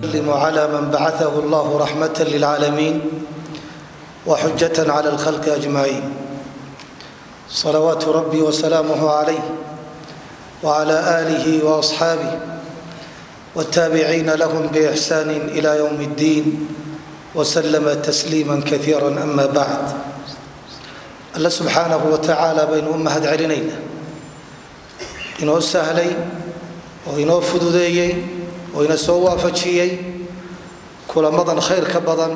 وأسلم على من بعثه الله رحمة للعالمين وحجة على الخلق أجمعين، صلوات ربي وسلامه عليه وعلى آله وأصحابه والتابعين لهم بإحسان إلى يوم الدين وسلم تسليما كثيرا. أما بعد، Alle subxaanahu wa tacaala baynu u mahad celinaynaa, inoo sahlay oo inoo fududeeyey oo ina soo waafajiyey kulamadan khayrka badan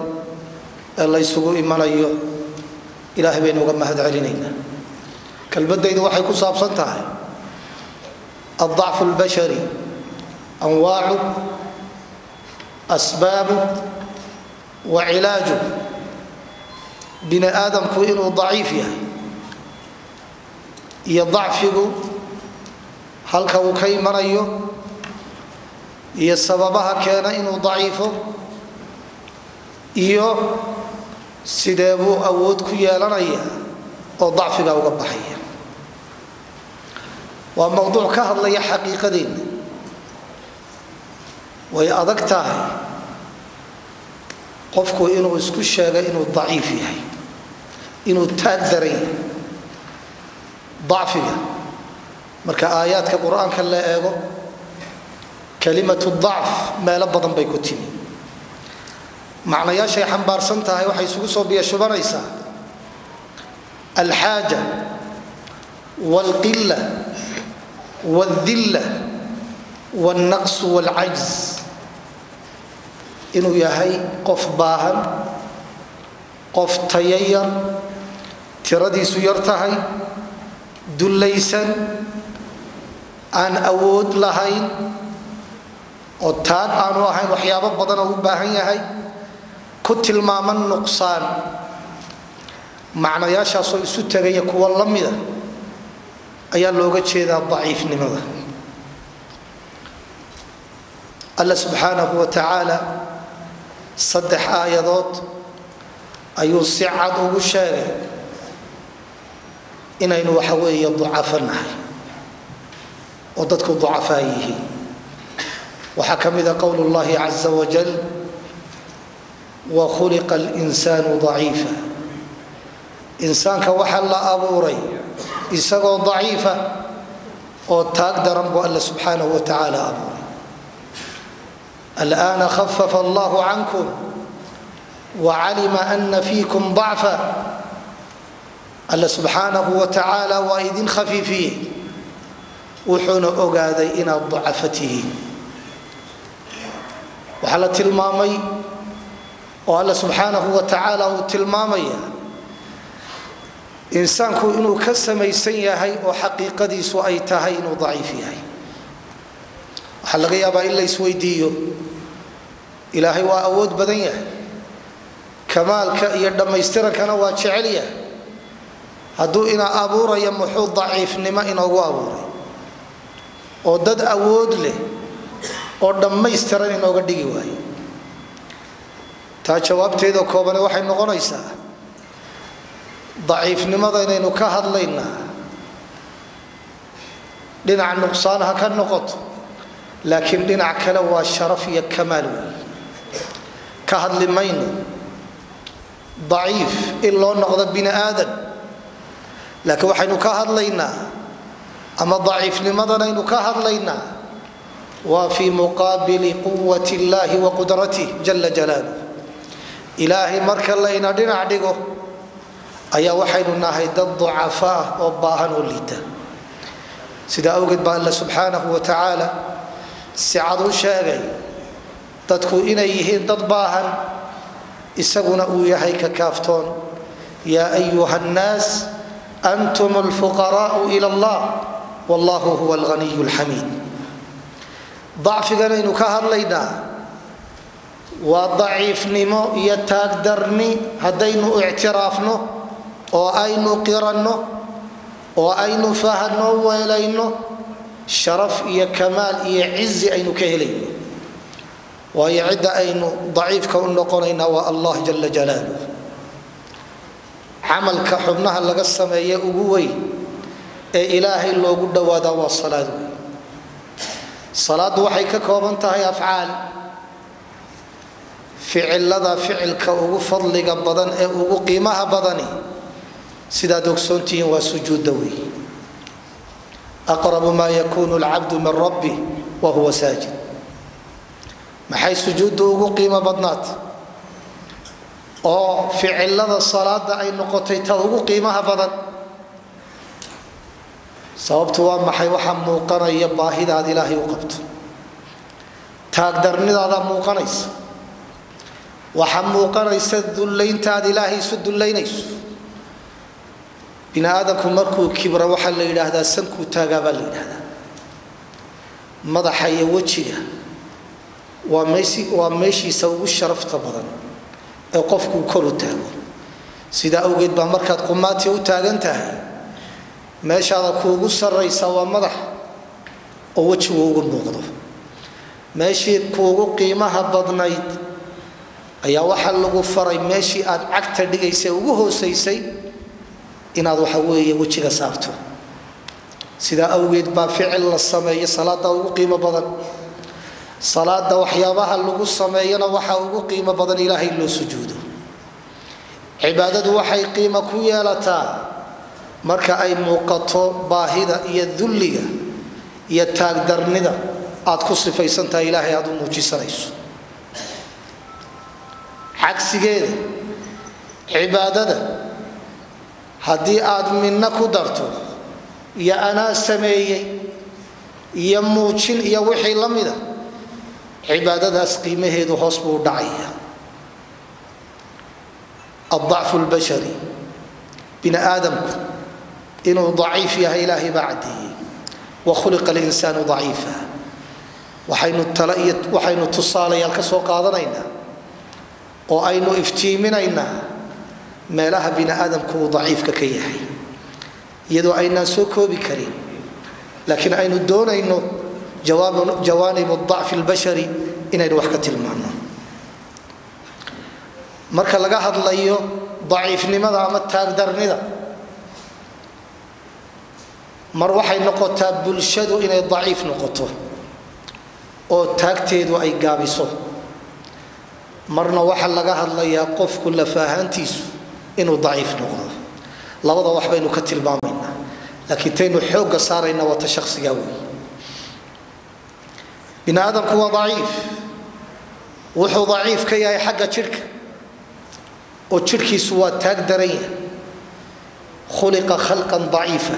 ee laysugu imanayo. Ilaahay baynu uga mahad celinaynaa. Kelmadaydu waxay ku saabsan tahay aldacfu albashari, anwaacu, asbaabu wa cilaaju. Bini aadamku inuu daciif yahay iyo dacfigu halka uu ka imanayo iyo sababaha keena inuu daciifo iyo sidee buu awood ku yeelanaya oo dacfiga uga baxaya, waa mowduuc ka hadlaya xaqiiqadeenna. Way adag tahay qofku inuu isku sheego inuu daciif yahay, inuu taag daran yahay. Dacfiga marka aayaadka Qur-aanka la eego, kalimatu dacf meelo badan bay ku timi. Macnayaashay xambaarsan tahay waxay isugu soo biyashubanaysaa alxaaja walqila waldilla walnaqsu walcajz, inuu yahay qof baahan, qof tayayar, tiradiisu yar tahay, dullaysan, aan awood lahayn oo taag aanu ahayn, waxyaabo badan oo u baahan yahay, ku tilmaaman nuqsaan. Macnayaashaasoo isu tegaya kuwa la mida ayaa looga jeedaa daciifnimada. Alla subxaanahu wa tacaala saddex aayadood ayuu si cad ugu sheegay inaynu waxa weeye ducafo nahay oo dadku ducafaa yihiin. Waxaa ka mida qowl llahi caza wajal: wakhuliqa alinsaanu daciifa. Insaanka waxaa la abuuray isagoo daciifa oo taag daran buu Alla subxaanahu wa tacaala abuuray. Al'aana khafafa allahu cankum wacalima ana fiikum dacfa. Alla subxaanahu wa tacaala waa idin khafiifiyey, wuxuuna ogaaday inaad ducafo tihiin. Waxaa la tilmaamay oo Alla subxaanahu wa tacaala uu tilmaamaya insaanku inuu ka samaysan yahay oo xaqiiqadiisu ay tahay inuu daciif yahay. Waxaa laga yaabaa in la isweydiiyo: Ilaahay waa awood badan yahay, kamaalka iyo dhammaystirankana waa jecel yahay, hadduu ina abuuraya muxuu daciifnimo inoogu abuuray oo dad awood leh oo dhammaystiran inooga dhigi waayo? Taa jawaabteeda koobane waxay noqonaysaa daciifnimada inaynu ka hadlaynaa dhinac nuqsaan ha ka noqoto, laakiin dhinac kale waa sharaf iyo kamaal weey. Ka hadli mayno daciif in loo noqdo bini aadan, laakiin waxaynu ka hadlaynaa ama daciifnimadanaynu ka hadlaynaa waa fii muqaabili quwati illaahi wa qudratih jala jalaaluh. Ilaahay marka layna dhinac dhigo ayaa waxaynu nahay dad ducafa ah oo baahan oo liita. Sidaa awgeed baa Alla subxaanahu wa tacaala si cad u sheegay dadku inay yihiin dad baahan, isaguna uu yahay ka kaaftoon: yaa ayuha nnaas antum alfuqaraau ila allah wallahu huwa alghaniy alxamiid. Dacfiganaynu ka hadlaynaa waa daciifnimo iyo taagdarni haddaynu ictiraafno oo aynu qiranno oo aynu fahanno, weelayno, sharaf iyo kamaal iyo cizi aynu ka helayno, waayo cidda aynu daciifka u noqonaynaa waa Allah jala jalaaluh. Camalka xubnaha laga sameeye ugu weyn ee Ilaahay loogu dhowaadaa waa salaad wey. Salaaddu waxay ka kooban tahay afcaal. Ficilada ficilka ugu fadliga badan ee ugu qiimaha badani, sidaad ogsoontihiin, waa sujuudda wey. Aqrabu maa yakunu alcabdu min rabbi wa huwa saajid. Maxay sujuuddu ugu qiimo badnaat oo ficilada salaada ay noqotay ta ugu qiimaha badan? Sababtu waa maxay? Waxaa muuqanaya baahidaad Ilaahay u qabto, taagdarnidaada muuqanaysa, waxaa muuqanaysa dullayntaad Ilaahay isu dullaynayso. Bini aadamku markuu kibra, waxaa la yidhaahdaa sankuu taagaa baa la yidhahdaa. Madaxa iyo wejiga waa waa meeshiisa ugu sharafta badan ee qofkuu kor u taago. Sidaa awgeed baa markaad qumaati u taagan tahay, meeshaada kuugu sarraysa waa madax oo wejigu ugu muuqdo. Meeshii kuugu qiimaha badnayd ayaa waxaa lagu faray meeshii aad cagta dhigaysay ugu hoosaysay inaad, waxa weeye, wejiga saarto. Sidaa awgeed baa ficil la sameeyo salaada ugu qiimo badan. Salaada waxyaabaha lagu sameeyana waxaa ugu qiimo badan Ilaahay loo sujuudo. Cibaadadu waxay qiimo ku yeelataa marka ay muuqato baahida iyo dulliga iyo taagdarnida aad ku sifaysantahay Ilaahay aad u muujisanayso. Cagsigeeda, cibaadada haddii aad midna ku darto iyo anaa sameeyey iyo muujin iyo wixii la mida, cibaadadaas qiimaheedu hoos buu u dhacaya. Aldacfu lbashari, bini aadamku inuu daciif yahay Ilaahay baa caddeeyey: wa khuliqa alinsaanu daciifa. Waxaynu tale iyo waxaynu tusaalayaal ka soo qaadanaynaa oo aynu iftiiminaynaa meelaha bini aadamku uu daciifka ka yahay, iyadoo aynaan soo koobi karin, laakiin aynu doonayno jawaanib dacfi albashari inaynu wax ka tilmaano. Marka laga hadlayo daciifnimada ama taagdarnida, mar waxay noqotaa bulshadu inay daciif noqoto oo taagteedu ay gaabiso, marna waxaa laga hadlayaa qofku lafaahaantiisu inuu daciif noqdo. Labada wax baynu ka tilmaamaynaa, laakiin taynu xoogga saarayna wata shaksigaa wey. Bini aadamku waa daciif. Wuxuu daciif ka yahay xagga jidhka, oo jidhkiisu waa taag daran yahay. Khuliqa khalqan daciifa,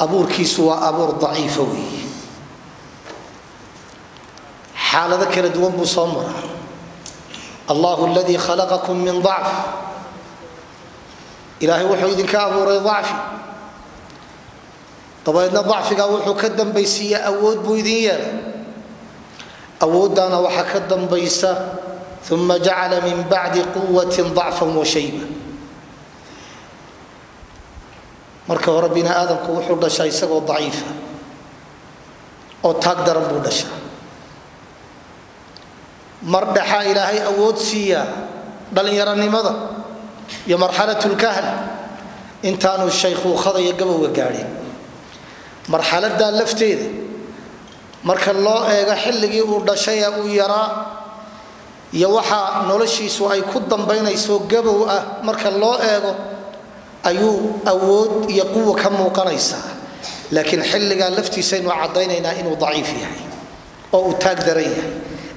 abuurkiisu waa abuur daciifa weeye. Xaalado kala duwan buu soo maraa. Allahu aladii khalaqakum min dacf, Ilaahay wuxuu idinka abuuray dacfi, dabadeedna dacfigaa wuxuu ka dambaysiiye awood buu idin yeelay. Awooddaana waxaa ka dambaysa uma jacala min bacdi quwatin dacfan wa shayba. Marka hore bini aadamku wuxuu dhashaa isagoo daciifa oo taag daran buu dhashaa. Mar dhexaa Ilaahay awood siiyaa, dhallinyaronimada iyo marxalatulkahl, intaanu shaykhuukhada iyo gabowga gaadhin. Marxaladaa lafteeda marka loo eego xilligii uu dhashay ee uu yaraa iyo waxaa noloshiisu ay ku dambaynayso gabow ah marka loo eego, ayuu awood iyo quwa ka muuqanaysaa, laakiin xilligaa laftiisaynu caddaynaynaa inuu daciif yahay oo uu taag daran yahay,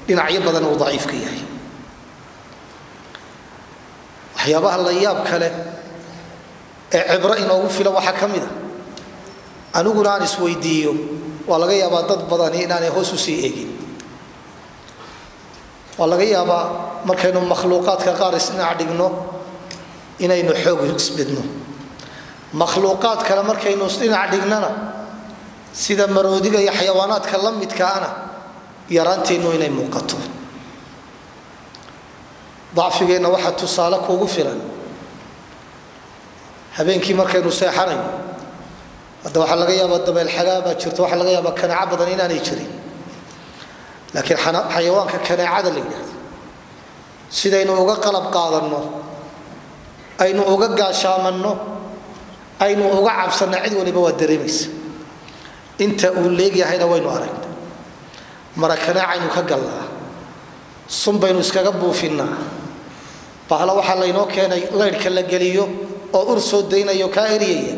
dhinacyo badan uu daciif ka yahay. Waxyaabaha la yaab kale ee cibro inoogu filan waxaa ka mid a, aniguna aan isweydiiyo, waa laga yaabaa dad badani inaanay hoos usii eegin, waa laga yaabaa markaynu makhluuqaadka qaar isdhinac dhigno inaynu xoog isbidno, makhluuqaad kale markaynu isdhinac dhignana, sida maroodiga iyo xayawaanaadka la midkaana, yaraanteennu inay muuqato. Dacfigeenna waxaa tusaale kuugu filan habeenkii markaynu seexanayno. Hadda waxaa laga yaabaa dabeel xagaa baa jirto, waxaa laga yaabaa kaneeco badan inaanay jirin, laakiin xayawaanka kaneecada la yidhahdo sidaynu uga qalab qaadanno, aynu uga gaashaamanno, aynu uga cabsanno, cid waliba waa dareemaysa. Inta uu leegyahayna waynu aragna. Mara kaneecaynu ka gallaa. Sun baynu iskaga buufinnaa. Bahla waxaa laynoo keenay laydhka la geliyo oo ur soo daynayo, kaa eryaya.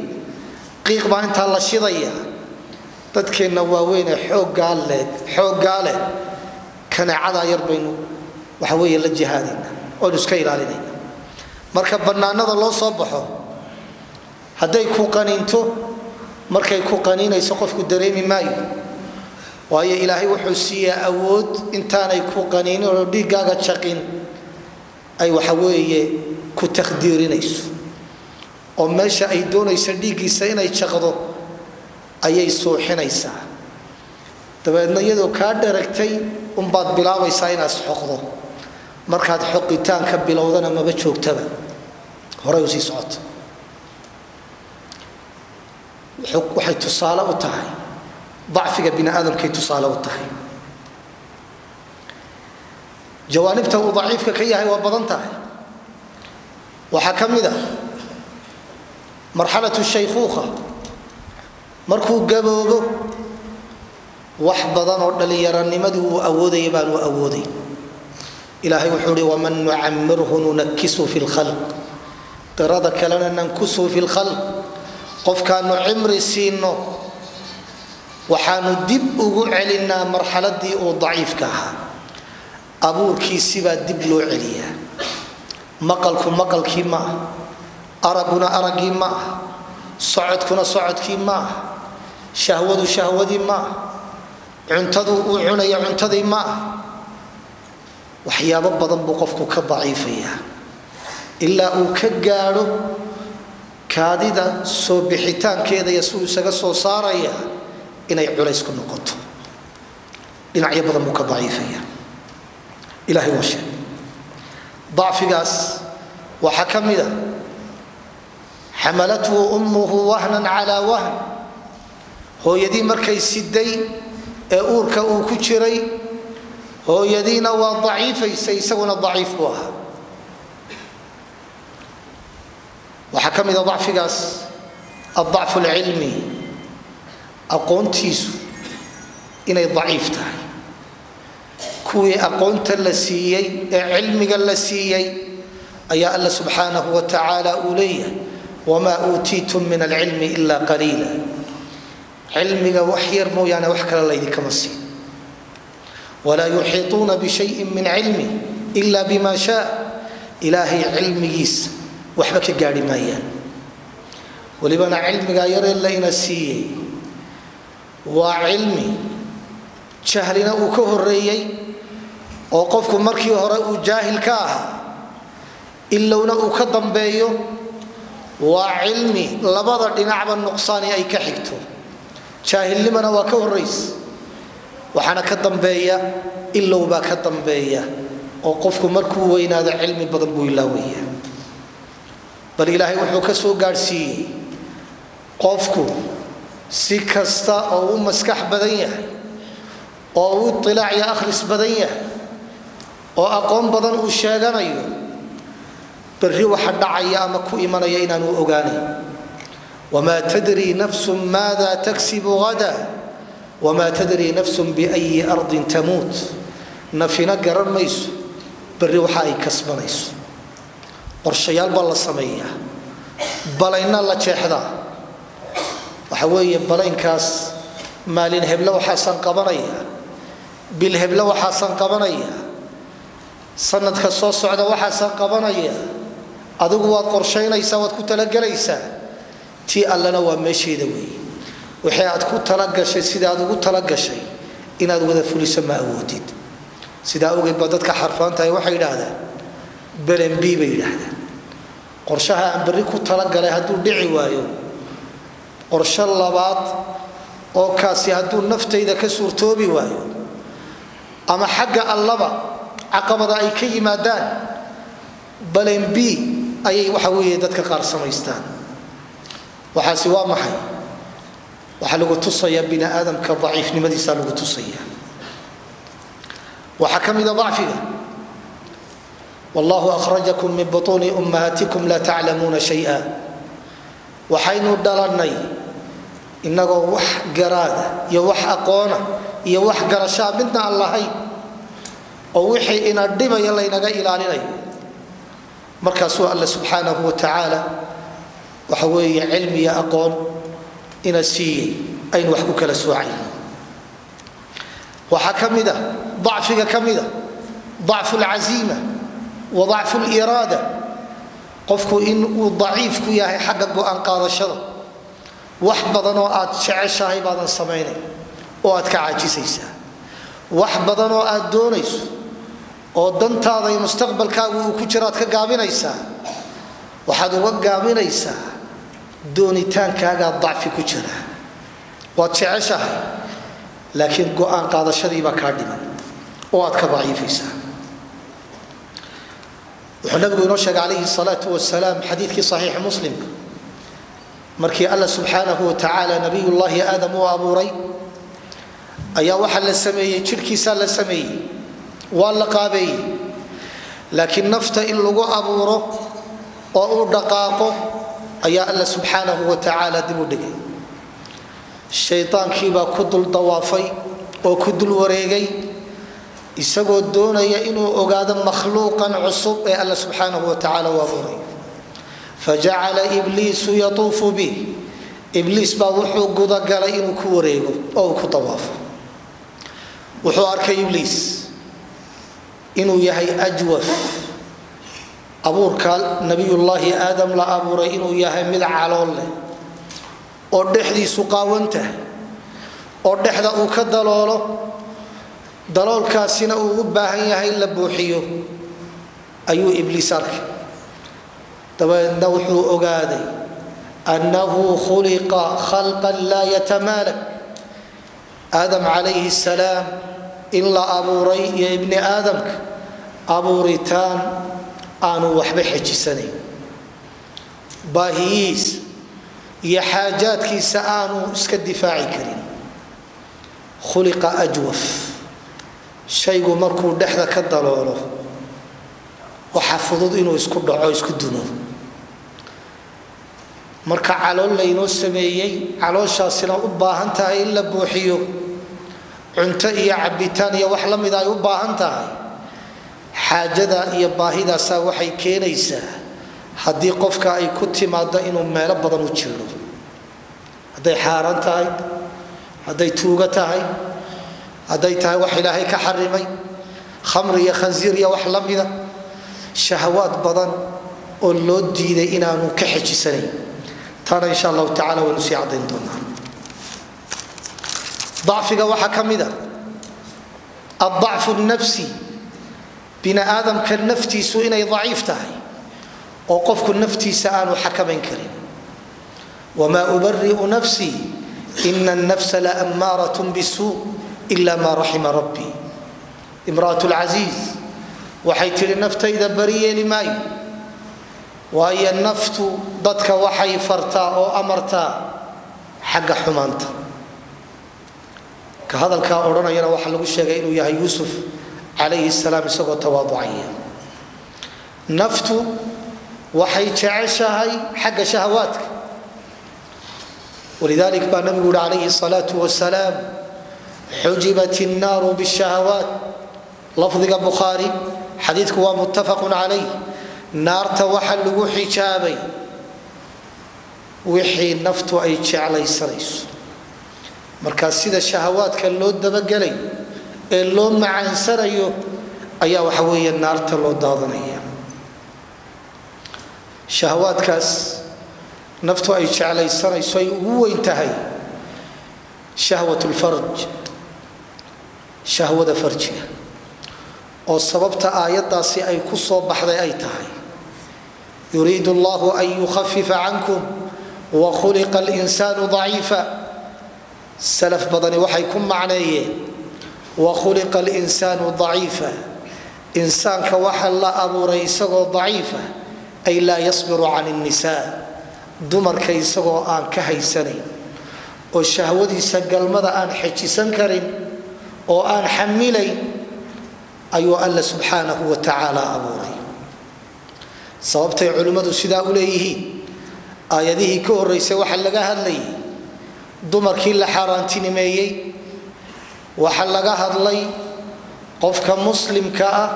Qiiq baa intaa la shidaya. Dadkeenna waaweynee xooggaa leh, kaneecadaa yar baynu waxa weeye la jihaadayna oonu iska ilaalinayna. Marka bannaanada loo soo baxo, hadday ku qaniinto, markay ku qaniinayso qofku dareemi maayo, waayo Ilaahay wuxuu siiyaa awood intaanay ku qaniinin oo dhiiggaaga jaqin ay waxa weeye ku takhdiirinayso, oo meesha ay doonayso dhiiggiisa inay jaqdo ayay suuxinaysaa. Dabeedna iyadoo kaa dharagtay unbaad bilaabaysaa inaad xoqdo. Markaad xoqitaanka bilowdana maba joogtaba, horay usii socoto. Waxay tusaale u tahay dacfiga bini aadamkay tusaale u tahay. Jawaanibta uu daciifka ka yahay waa badan tahay. Waxaa ka mid a marxalatu shaykhuukha, markuu gaboobo wax badan oo dhallinyaranimadii uu awoodaya baanu awooday. Ilaahay wuxuu uhi: "Waman nucamirhu nunakisu fi lkhalq." Qirada kalena: "Nankusu fi lkhalq." Qofkaanu cimri siino, waxaanu dib ugu celinnaa marxaladii uu daciifka ahaa. Abuurkiisibaa dib loo celiyaa. Maqalku maqalkii ma ah, aragguna araggii ma ah, socodkuna socodkii ma ah, shahwadu shahwadii ma ah, cuntadu uu cunaya cuntadii ma ah. Waxyaabo badan buu qofku ka daciifayaa, ilaa uu ka gaadho kaadida soo bixitaankeeda iyo si uu isaga soo saaraya inay culays ku noqoto. Dhinacyo badan buu ka daciifaya. Ilahay waa sheegay dacfigaas. Waxaa ka mid a xamalathu ummuhu wahnan calaa wahn. Hooyadii markay siday ee uurka uu ku jiray, hooyadiina waa daciifaysay, isaguna daciif buu ahaa. Waxaa ka mid a dacfigaas aldacfu alcilmi, aqoontiisu inay daciif tahay. Kuwii aqoonta la siiyey ee cilmiga la siiyey ayaa Alla subxaanahu wa tacaala uu leeyahay: "Wamaa uutiitum min alcilmi ila qaliila." Cilmiga wax yar mooyaane wax kale laydinkama siin. Walaa yuxiituuna bishayin min cilmi ila bima shaa. Ilaahay cilmigiisa waxba ka gaadhi maayaan. Welibana cilmigaa yaree layna siiyey waa cilmi jahlina uu ka horeeyey, oo qofku markii hore uu jaahil ka ahaa, ilowna uu ka dambeeyo. Waa cilmi labada dhinacba nuqsaani ay ka xigto. Jaahilnimana waa ka horraysa, waxaana ka dambeeya ilow baa ka dambeeya, oo qofku markuu weynaado cilmi badan buu ilaawaya. Bal Ilaahay wuxuu ka soo gaadhsiiyey qofku si kasta oo u maskax badan yahay, oo u itilaac iyo akhris badan yahay, oo aqoon badan uu sheeganayo, berri waxa dhacaya ama ku imanaya inaanu ogaanayn. Wma tadri nafsu maada taksibu hada, wma tadri nafsu biayi ardin tamuut. Nafina garan mayso berri waxa ay kasbanayso. Qorshayaal baa la sameeyaa, balayna la jeexdaa. Waxa weeye balaynkaas maalin heble waxaasaan qabanaya, bil heble waxaasaan qabanaya, sanadka soo socda waxaasaan qabanaya. Adigu waad qorshaynaysaa, waad ku talagelaysaa. Tii Allana waa meesheeda weeye. Wixii aad ku talagashay, sida aad ugu talagashay inaad wada fuliso ma awoodid. Sidaa awgeed baa dadka xarfaantahay waxay yidhaahdaan plan B bay yidhaahdaan. Qorshaha aan berri ku talagalay hadduu dhici waayo, qorsho labaad oo kaasi hadduu naftayda ka suurtoobi waayo ama xagga Allaba caqabada ay ka yimaadaan, plan B ayay waxa weeye dadka qaar samaystaan. Waxaasi waa maxay? Waxaa lagu tusayaa bini aadamka daciifnimadiisa lagu tusaya. Waxaa ka mida dacfiga: "Wallahu akhrajakum min butuuni ummahaatikum laa taclamuuna shaya." Waxaynu dhalannay innagoo wax garaada iyo wax aqoona iyo wax garashaa midna aan lahayn. Oo wixii ina dhibaya laynaga ilaalinayo. Markaasuu Alle subxaanahu watacaala waxa weeye cilmi iyo aqoon ina siiyey aynu wax ku kala soocayno. Waxaa ka mida dacfiga ka mida dacfu alcaziima wa dacfu aliraada, qofku in uu daciif ku yahay xagga go'aan qaadashada. Wax badan oo aad jeceshahay baadan samaynay oo aad ka caajisaysaa, wax badan oo aad doonayso oo dantaada iyo mustaqbalkaagu uu ku jiro aad ka gaabinaysaa. Waxaad uga gaabinaysaa doonitaankaagaa dacfi ku jira. Waad jeceshahay, laakiin go'aan qaadashadiibaa kaa dhiman oo aad ka daciifaysaa. Wuxuu Nabigu inoo sheegay calayhi salaatu wasalaam xadiidkii saxiixi Muslimka, markii Alla subxaanahu watacaala Nabiyullaahi Aadam uu abuuray ayaa waxaa la sameeyey jidhkiisaa la sameeyey, waa la qaabeeyey, laakiin nafta in lagu abuuro oo uu dhaqaaqo ayaa Alla subxaanahu watacaala dib u dhigay. Shaydaankiibaa ku dul dawaafay oo ku dul wareegay, isagoo doonaya inuu ogaado makhluuqan cusub ee Alla subxaanahu watacaala u abuuray. Fajacala Ibliisu yatuufu bih, Ibliis baa wuxuu gudagalay inuu ku wareego oo uu ku dawaafo. Wuxuu arkay Ibliis inuu yahay ajwaf, abuurka Nabiyullaahi Aadam la abuuray inuu yahay mid calool leh oo dhexdiisu qaawan tahay, oo dhexda uu ka daloolo, daloolkaasina uu u baahan yahay in la buuxiyo ayuu Ibliis arkay. Dabeedna wuxuu ogaaday annahu khuliqa khalqan laa yatamaalak, Aadam calayhi salaam in la abuuray iyo ibni aadamka abuuritaan aanu waxba xejisanayn, baahiyihiisa iyo xaajaadkiisa aanu iska difaaci karin. Khuliqa ajwaf, shaygu markuu dhexda ka daloolo waxaa fudud inuu isku dhaco, isku dumo. Marka calool laynoo sameeyey, calooshaasina u baahan tahay in la buuxiyo, cunto iyo cabitaan iyo wax la mida ay u baahan tahay, xaajada iyo baahidaasaa waxay keenaysaa haddii qofka ay ku timaado inuu meelo badan u jeedo, hadday xaaraan tahay, hadday tuugo tahay, hadday tahay wax Ilaahay ka xarimay, khamri iyo khansiir iyo wax la mida, shahawaad badan oo loo diiday inaanu ka xejisanayn. Taana insha Allahu tacala waynu sii caddayn doonaa. Dacfiga waxaa ka mid a addacfu nafsi, bini aadamka naftiisu inay daciif tahay oo qofku naftiisa aanu xakamayn karin. Wamaa ubari'u nafsii ina annafsa la ammaarat bisuu ila ma raxima rabbii. Imra'at lcasiiz waxay tidhi, naftayda bari yeeli maayo, waayo naftu dadka waxay fartaa oo amartaa xagga xumaanta. Ka hadalkaa odhanayana waxaa lagu sheegay inuu yahay Yuusuf calayhi salaam isagoo tawaaducaya. Naftu waxay jeceshahay xagga shahawaadka. Walidalik baa Nabigu yihi calayhi salaatu wasalaam, xujibat innaaru bishahawaat. Lafdiga Bukhaari, xadiidku waa muttafaqun calayh, naarta waxa lagu xijaabay wixii naftu ay jeclaysanayso. Marka sida shahawaadka loo dabagelayo ee loo macaansanayo ayaa waxa weeye naarta loo daadanaya. Shahawaadkaas naftu ay jeclaysanayso ay ugu weyn tahay shahwat lfarj, shahwada farjiga, oo sababta aayaddaasi ay ku soo baxday ay tahay yuriidu Allahu an yukhafifa cankum wa khuliqa alinsaanu daciifa. Salaf badani waxay ku macneeyeen wa khuliqa alinsaanu daciifa, insaanka waxa la abuuray isagoo daciifa, ay laa yasbiru can innisaa, dumarka isagoo aan ka haysanayn oo shahwadiisa galmada aan xejisan karin oo aan xamilayn ayuu Alla subxaanahu wa tacaala abuuray. Sababtay culimmadu sidaa u leeyihiin, aayadihii ka horreysay waxaa laga hadlayay dumarkii la xaaraantinimeeyey, waxaa laga hadlay Qofka muslimka ah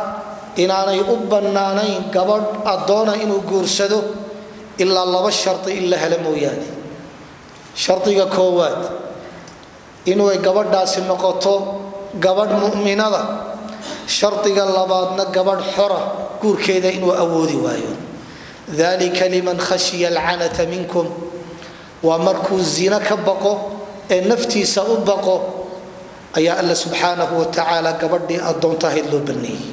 inaanay u bannaanayn gabadh addoona inuu guursado ilaa laba shardi in la helo mooyaane. Shardiga koowaad, inuu gabadhaasi noqoto gabadh mu'minada. Shardiga labaadna, gabadh xora guurkeeda inuu awoodi waayo. Dalika liman khashiya alcanata minkum, waa markuu zino ka baqo ee naftiisa u baqo ayaa Alla subxaanahu wa tacaala gabadhii addoonta ahayd loo baneeyey.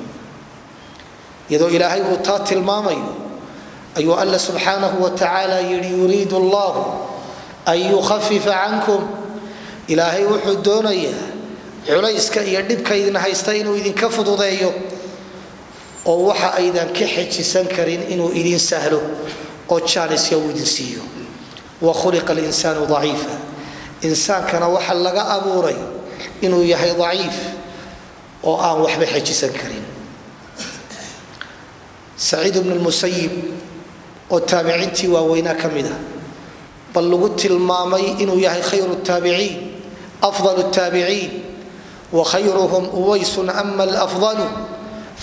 Iyadoo Ilaahay uu taa tilmaamayo ayuu Alla subxaanahu wa tacaala yidhi: yuriidu allahu an yukhafifa cankum. Ilaahay wuxuu doonayaa culayska iyo dhibka idin haysta inuu idinka fududeeyo, oo waxa aydan ka xejisan karin inuu idin sahlo oo jaanisya uu idin siiyo. Wa khuliqa alinsaanu daciifa, insaankana waxa laga abuuray inuu yahay daciif oo aan waxba xejisan karin. Saciid bnu lmusayib oo taabiciintii waaweynaa ka mid ah, bal lagu tilmaamay inuu yahay khayru taabiciin, afdal taabiciin, wakhayruhum uwaysun ama alafdalu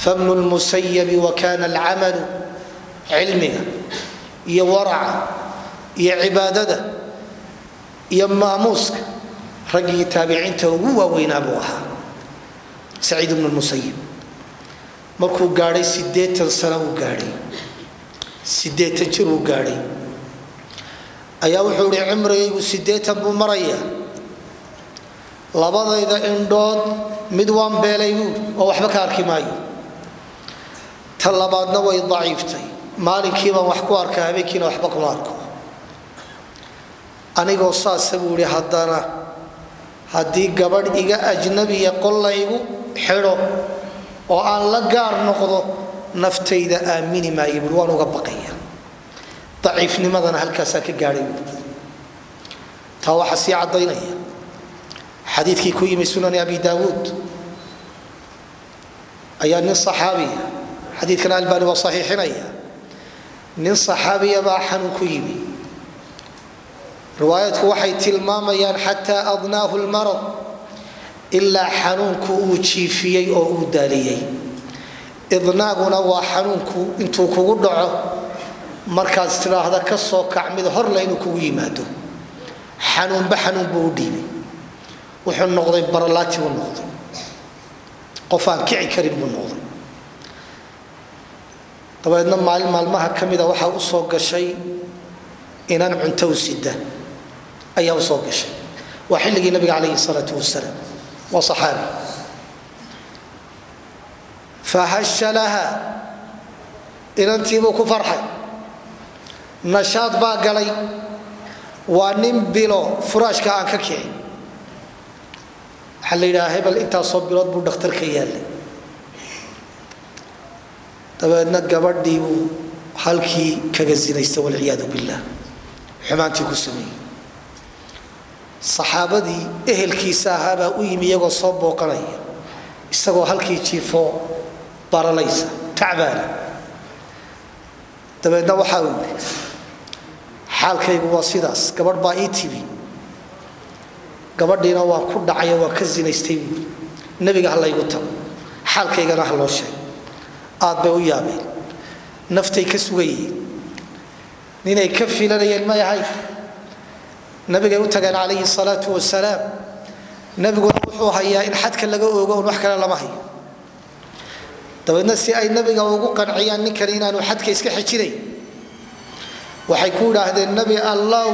fabnu lmusayabi wakana alcamalu, cilmiga iyo waraca iyo cibaadada iyo maamuuska raggii taabiciinta ugu waaweynaa buu ahaa. Saciid bnu lmusayib markuu gaadhay 80 sano, uu gaadhay 80 jir uu gaadhay, ayaa wuxuu ihi: cimrigaygu 80 buu marayaa, labadayda indhood mid waan beelay buui oo waxba ka arki maayo, ta labaadna way daciiftay, maalinkii baan wax ku arkaa, habeenkiina waxba kuma arko. Anigoo saasa, buu ihi, haddana haddii gabadh iga ajnabiya qol laygu xidho oo aan la gaar noqdo, naftayda aamini maayo, buui, waan uga baqaya. Daciifnimadana halkaasaa ka gaadhay, buui. Taa waxaa sii caddaynaya xadiidkii ku yimi Sunani Abi Daawuud. Ayaa nin saxaabiya, xadiidkan Albani waa saxiixinaya, nin saxaabiya baa xanuun ku yimi. Riwaayadku waxay tilmaamayaan xataa adnaahu lmarad, ilaa xanuunku uu jiifiyey oo uu daaliyey. Idnaaguna waa xanuunku intuu kugu dhaco, markaad tidhaahda ka soo kac, mid horle inuu kugu yimaado. Xanuunba xanuun buu u dhiibay, wuxuu noqday baralaati buu noqday, qof aan kici karin buu noqday. Dabeedna maalin maalmaha ka mida waxaa u soo gashay inan cunto u sida ayaa u soo gashay. Waa xilligii Nabiga calayhi salaatu wasalaam, waa saxaabi. Fahasha laha, inantiibuu ku farxay, nashaad baa galay. Waa nin bilo furaashka aan ka kicin. Waxaa la yidhaha hebel intaasoo bilood buu dhakhtarka yaallay. Dabeedna gabadhii buu halkii kaga zinaystay, walciyaadu billah, xumaantii ku sameeyey. Saxaabadii ehelkiisa ahaabaa u yimi iyagoo soo booqanaya, isagoo halkii jiifo baralaysa, tacbaana. Dabeedna waxaa uu yidhi: xaalkaygu waa sidaas, gabadh baa ii timi, gabadhiina waan ku dhacayo, waan ka zinaystay buui, Nebiga ha laygu tago, xaalkaygana ha loo sheego. Aad bay u yaabeen, naftay ka sugayeen, ninay ka filanayeen may ahayn. Nabigay u tageen calayhi salaatu wasalaam. Nabiguna wuxuu hayaa in xadka laga oogo un, wax kale lama hayo. Dabeedna si ay Nabiga ugu qanciyaan ninkani inaanu xadka iska xejinayn, waxay ku idhaahdeen: Nabi Allow,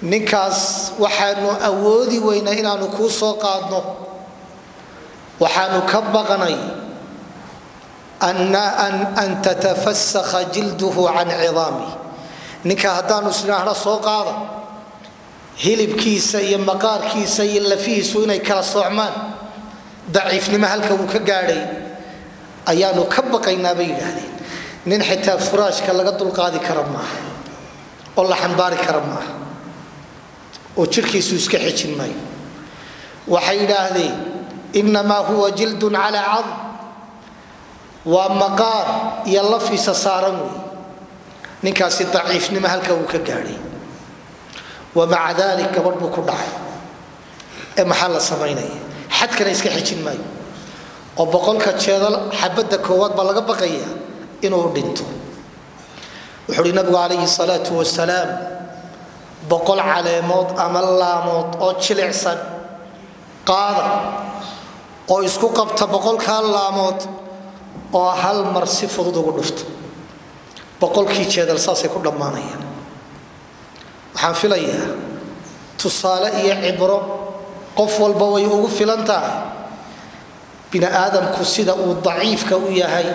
ninkaas waxaanu awoodi weynaa inaanu kuu soo qaadno, waxaanu ka baqnay an tatafasakha jilduhu can cidaami. Ninka haddaanu isdhaahno soo qaada, hilibkiisa iyo maqaarkiisa iyo lafihiisu inay kala soocmaan, daciifnimo halka uu ka gaadhay ayaanu ka baqaynaa, bay yidhaahdeen. Nin xitaa furaashka laga dulqaadi kara maaha oo la xambaari kara maaha oo jirhkiisu iska xejin maayo. Waxay yidhaahdeen: innamaa huwa jildun calaa cadm, waa maqaar iyo lafiisa saaran wey. Ninkaasi daciifnimo halka uu ka gaadhay, wa maca dalik gabadh buu ku dhacay, ee maxaa la samaynaya? Xadkana iska xejin maayo. Oo 100ka jeedal xabadda koowaad baa laga baqaya inuu dhinto. Wuxuu uhi nabigu calayhi salaatu wasalaam, 100 caleemood ama laamood oo jilicsan qaada oo isku qabta 100kaa laamood oo hal mar si fudud ugu dhufta, 100kii jeedal saasay ku dhammaanayaan. Waxaan filayaa tusaale iyo cibro qof walba way ugu filan tahay bini aadamku sida uu daciifka u yahay.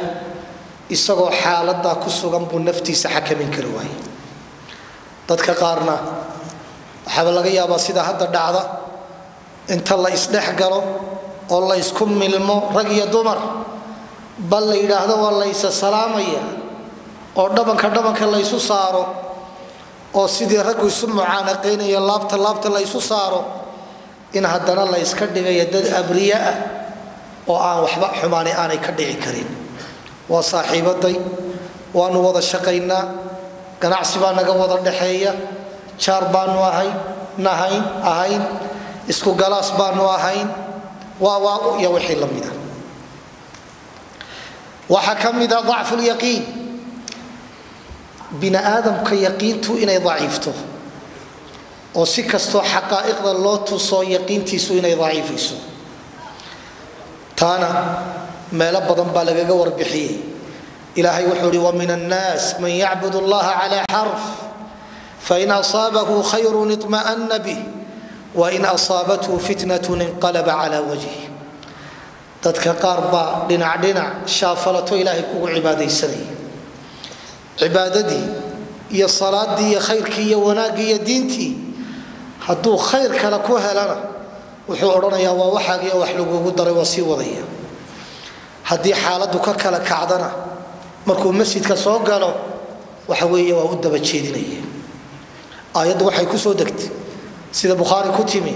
Isagoo xaaladaa ku sugan buu naftiisa xakamin kari waayey. Dadka qaarna waxaaba laga yaabaa, sida hadda dhacda, inta la isdhex galo oo la ysku milmo rag iyo dumar, bal la yidhaahdo waa laysa salaamaya, oo dhabanka dhabanka laysu saaro, oo sidii raggu isu mucaanaqaynaya laabta laabta la ysu saaro, in haddana la yska dhigaya dad abriye ah oo aan waxba xumaani aanay ka dhici karin. Waa saaxiibaday, waanu wada shaqaynaa, ganacsi baa naga wada dhaxeeya, jaar baanu ahay nahayn ahayn, isku galaas baanu ahayn, waa waa iyo wixii la mida. Waxaa ka mida dacfu lyaqiin, bini aadamka yaqiintu inay daciifto, oo si kastoo xaqaa'iqda loo tuso yaqiintiisu inay daciifayso. Taana meelo badan baa lagaga warbixiyey. Ilaahay wuxuu uhi: "Wamin annaas man yacbud allaha cala xarf, fain asaabahu khayru iطma'ana bih, wain asaabathu fitnat inqalaba cala wajhih." Dadka qaar baa dhinac dhinac shaafalato Ilaahay ugu cibaadaysanaya, cibaadadii iyo salaadii iyo khayrkii iyo wanaaggii iyo diintii. Hadduu khayr kale ku helana, wuxuu odhanayaa waa waxaagii wax lagugu daray, waa sii wadaya. Haddii xaaladdu ka kala kacdana, markuu masjidka soo galo, waxa weeye waa u daba jeedinaya. Aayaddu waxay ku soo degtay, sida Bukhaari ku timi,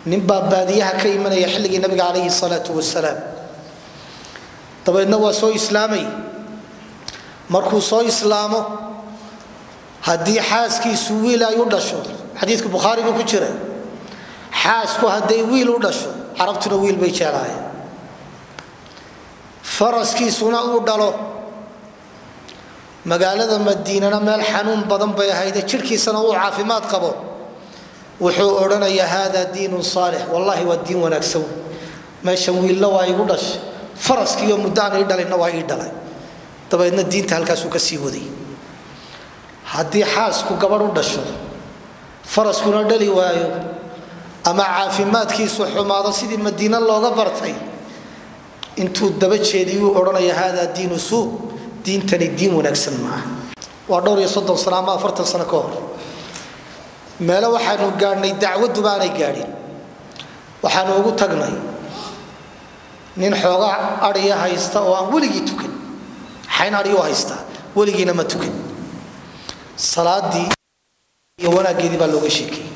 ninbaa baadiyaha ka imanaya xilligii nabiga calayhi salaatu wasalaam. Dabeedna waa soo islaamay. Markuu soo islaamo, haddii xaaskiisu wiil ay u dhasho, xadiidku Bukhaari buu ku jira, xaasku hadday wiil u dhasho, carabtuna wiil bay jeclaayeen, faraskiisuna uu dhalo, magaalada Madiinana meel xanuun badan bay ahayde, jidhkiisana uu caafimaad qabo, wuxuu odhanayaa: "Hada diinun saalix, wallahi waa diin wanaagsan. Meeshan wiilna waa igu dhashay, faraskiiyo muddo aan ii dhalinna waa ii dhalay." Dabeedna diinta halkaasuu ka sii waday. Haddii xaasku gabadh u dhasho, faraskuna dhali waayo ama caafimaadkiisu xumaado, sidii Madiine looga bartay, intuu daba jeediyuu odhanaya: "Hada diinu suu, diintani diin wanaagsan maaha." Waa dhowr iyo 30 sano ama 40 sano ka hor. Meelo waxaanu gaadhnay dacwaddu baanay gaadhin. Waxaanu ugu tagnay nin xoogaa adhiya haysta oo aan weligii tukan. Xayn adhiyu haystaa, weligiina ma tukan. Salaadii iyo wanaaggeedii baa looga sheekeyey,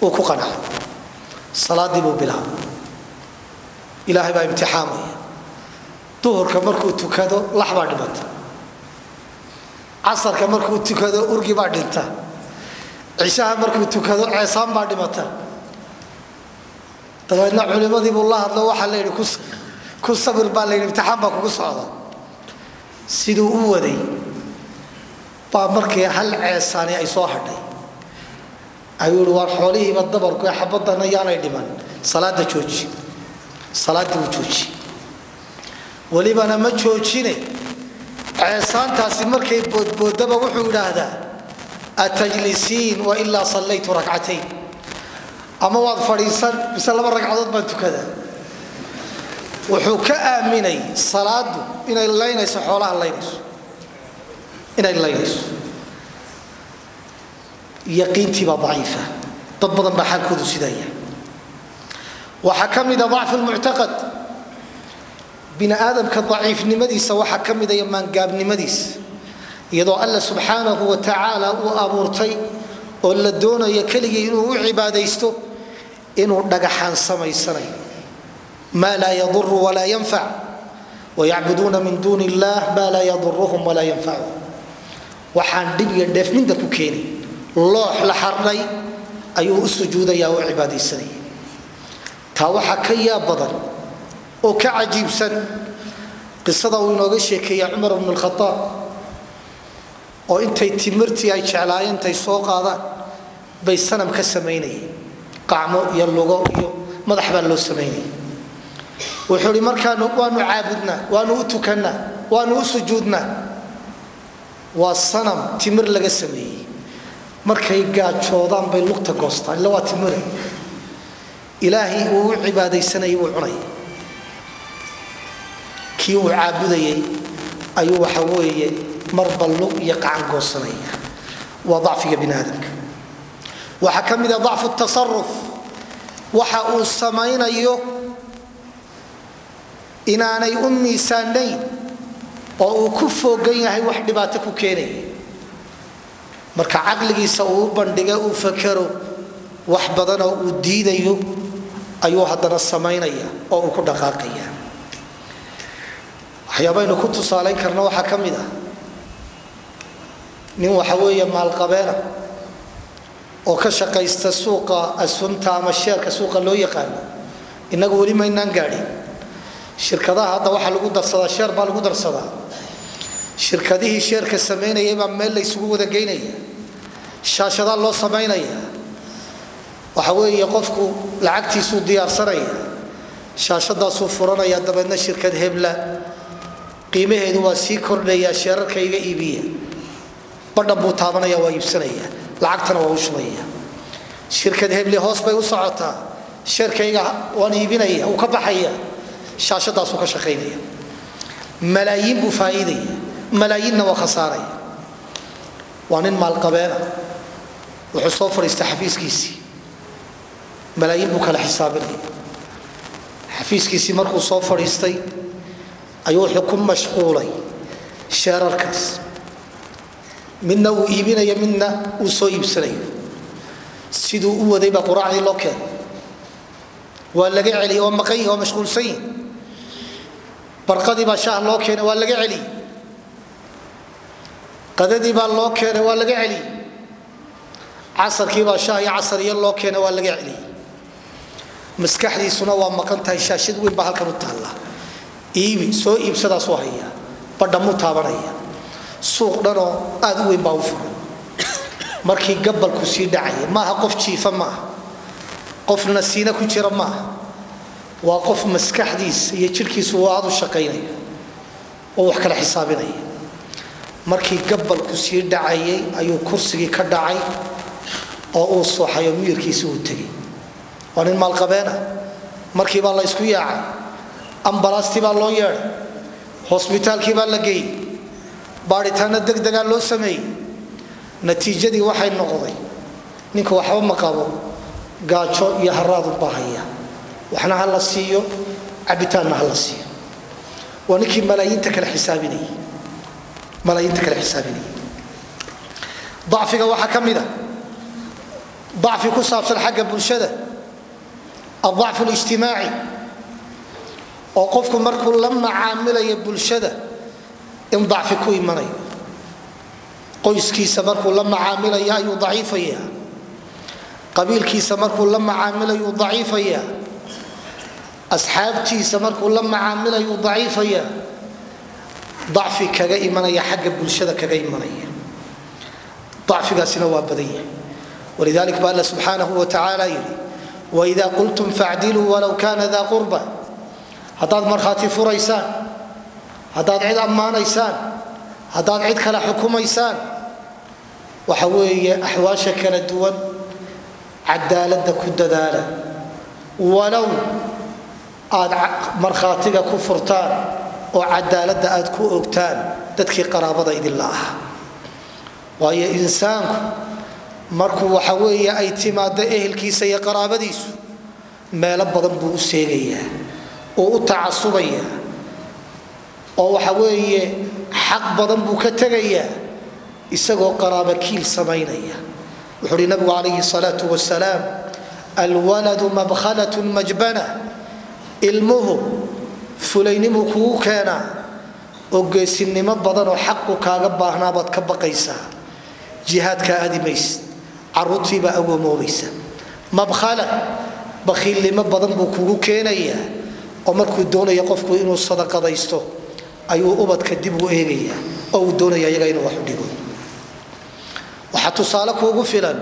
uu ku qanacay, salaadii buu bilaabay. Ilaahay baa imtixaamaya. Duhurka markuu tukado, lax baa dhimata. Casarka markuu tukado, urgi baa dhinta. Cishaha markuu tukado, ceesaan baa dhimata. Dabeedna culimadii buu la hadlo. Waxaa la yidhi: "Ku sabir," baa la yidhi, "imtixaan baa kugu socda." Siduu u waday baa markii hal ceesaani ay soo hadhay, ayuu yihi: "Waar xoolihiiba dabarku ee xabadana yaanay dhiman, salaada jooji." Salaaddii wuu jooji. Welibana ma joojine, ceesaantaasi markay boodboodaba wuxuu idhaahdaa: "Atajlisiin wailaa sallaytu rakcatayn?" Ama waad fadhiisan mise laba ragcadood baan tukadaa? Wuxuu ka aaminay salaadu inay laynayso xoolaha, laynayso, inay laynayso. Yaqiintii baa daciifa. Dad badan baa xaalkoodu sidaaya. Waxaa ka mida dacfu lmuctaqad. Bini aadamka daciifnimadiisa waxaa ka mida iyo maangaabnimadiisa, iyadoo Alla subxaanahu wa tacaala uu abuurtay oo la doonayo keligii inuu u cibaadaysto, inuu dhagaxaan samaysanayo, maa laa yaduru walaa yanfac. Wayacbuduuna min duuni illah maa laa yaduruhum walaa yanfacuhum. Waxaan dhib iyo dheef midna ku keenay, loox la xardhay ayuu u sujuudaya oo u cibaadaysanaya. Taa waxaa ka yaab badan Oo ka cajiibsan qisada uu inooga sheekeeya Cumar bnu Lkhadaab, oo intay timirtii ay jeclaayeen intay soo qaadaan bay sanam ka samaynayeen, qacmo iyo lugo iyo madax baa loo samaynayay. Wuxuu ihi, markaanu waanu caabudnaa, waanu u tukannaa, waanu u sujuudnaa, waa sanam timir laga sameeyey. Markay gaajoodaan bay lugta goostaan, illa waa timire. Ilaahay uu u cibaadaysanayay buu cunaya, kii uu caabudayay ayuu waxa weeye marba lug iyo qacan goosanaya. Waa dacfiga bini aadamka. Waxaa ka mid a dacfu tasaruf, waxa uu samaynayo inaanay u miisaanayn oo uu ku foogan yahay wax dhibaato ku keenaya. Marka caqligiisa uu u bandhiga, uu fakero, wax badanoo uu diidayo ayuu haddana samaynaya oo uu ku dhaqaaqaya. Waxyaabaynu ku tusaalayn karno waxaa ka mid ah nin waxa weeye maalqabeena oo ka shaqaysta suuqa asunta ama sheerka suuqa loo yaqaano. Innagu weli maynaan gaadhin shirkadaha, hadda waxaa lagu darsadaa sheer baa lagu darsadaa. Shirkadihii sheerka samaynayay baa meel la ysugu wada geynaya, shaashadaa loo samaynaya. Waxa weeye qofku lacagtiisuu diyaarsanaya, shaashadaasuu furanaya, dabeedna shirkad hebla qiimaheedu waa sii kordhaya, sheerarka iga iibiya, badhan buu taabanaya, waa iibsanaya, lacagtana waa u shubaya. Shirkad hebli hoos bay u socotaa, sheerkayga waan iibinaya, uu ka baxaya, shaashadaasuu ka shaqaynaya. Malaayiin buu faa'iidaya, malaayiinna waa khasaaraya. Waa nin maalqabeena. Wuxuu soo fadhiistay xafiiskiisii, malaayiin buu kala xisaabinaya. Xafiiskiisii markuu soo fadhiistay ayuu wuxuu ku mashquulay sheerarkaas, midna uu iibinayo, midna uu soo iibsanayo. Siduu u waday baa quraacdii loo keenay, waa laga celiyey, waa maqan yihi, waa mashquulsan yihi. Barqadii baa shaah loo keenay, waa laga celiyey. Qadadii baa loo keenay, waa laga celiyey. Casarkii baa shaah iyo casariyo loo keenay, waa laga celiyey. Maskaxdiisuna waa maqan tahay, shaashad weyn baa halkan u taalla, iibi soo iibsadaasuu hayaa, badhamuu taabanaya. Suuq dhanoo aad u weyn baa u furan. Markii gabalku sii dhacaya, maaha qof jiifa, maaha qof nasiina ku jira, maaha, waa qof maskaxdiisa iyo jidhkiisu uu aad u shaqaynaya oo wax kala xisaabinaya. Markii gabalku sii dhacayay ayuu kursigii ka dhacay oo uu sooxayo, miyirkiisi uu tegey. Waa nin maalqabeena. Markii baa la ysku yaacay, ambalaastii baa loo yeedhay, hosbitaalkii baa la geeyey, baadhitaano deg degaa loo sameeyey. Natiijadii waxay noqday, ninka waxba ma qabo, gaajo iyo haraad unbaa haya, waxna ha la siiyo, cabitaanna ha la siiyo. Waa ninkii malaayiinta kala xisaabinayay, malaayiinta kala xisaabinayay. Dacfiga waxaa ka mid a dacfi ku saabsan xagga bulshada, aldacfu alijtimaaci, oo qofku markuu la macaamilayo bulshada in dacfi ku imanayo. Qoyskiisa markuu la macaamilayo ayuu daciifaya, qabiilkiisa markuu la macaamilayuu daciifaya, asxaabtiisa markuu la macaamilayuu daciifaya. Dacfi kaga imanaya xagga bulshada kaga imanaya, dacfigaasina waa badan yahay. Walidalik ba Alla subxaanahu wa tacaala yidhi: "Waida qultum facdiluu walow kana daa qurba." Haddaad markhaati furaysaan, haddaad cid ammaanaysaan, haddaad cid kale xukumaysaan, waxa weeye axwaasha kala duwan cadaaladda ku dadaala, walow aad markhaatiga ku furtaan oo cadaaladda aad ku ogtaan dadkii qaraabada idinla ah. Waayo insaanku markuu waxa weeye ay timaado ehelkiisa iyo qaraabadiisu, meelo badan buu u seegayaa oo u tacasubaya, oo waxa weeye xaq badan buu ka tegayaa isagoo qaraabo kiil samaynaya. Wuxuu uhi nabigu calayhi salaatu wasalaam: "Alwaladu mabkhalatun majbana." Ilmuhu fulaynimuu kugu keenaa oo geesinimo badan oo xaqu kaaga baahnaabaad ka baqaysaa, jihaadkaa aadi maysid, caruurtiibaa agoomoobaysa. Mabkhala, bakhiilnimo badan buu kugu keenayaa. Oo markuu doonayo qofku inuu sadaqadaysto ayuu ubadka dib u eegaya oo uu doonaya iyaga inuu wax u dhigo. Waxaa tusaale kuugu filan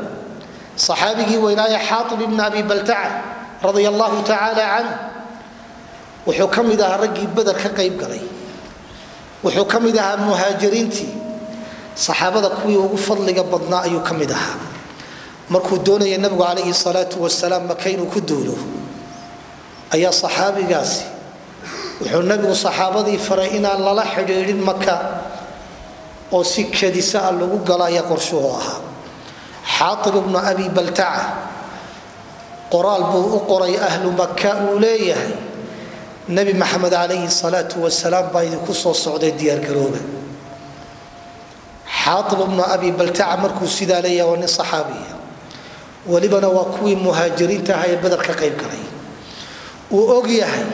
saxaabigii weynaaye Xaatib ibn Abi Baltaca radia allahu tacaala canh. Wuxuu ka mid ahaa raggii Beder ka qayb galay, wuxuu ka mid ahaa muhaajiriintii, saxaabada kuwii ugu fadliga badnaa ayuu ka mid ahaa. Markuu doonaya nabigu calayhi salaatu wasalaam Maka inuu ku duulo ayaa saxaabigaasi wuxuu nabigu saxaabadii faray inaan lala xidhiidhin Maka oo si kadisa a lagu galo ayaa qorshuhu ahaa. Xaatib ibnu Abi Baltaca qoraal buu u qoray ahlu Maka, uu leeyahay: Nebi Maxamed calayhi salaatu wasalaam baa idinku soo socday, diyaargarooba. Xaatib ibnu Abi Baltaca markuu sidaa leeyahay, waa nin saxaabiya, welibana waa kuwii muhaajiriinta ahaa ee Beder ka qayb galay. Uu og yahay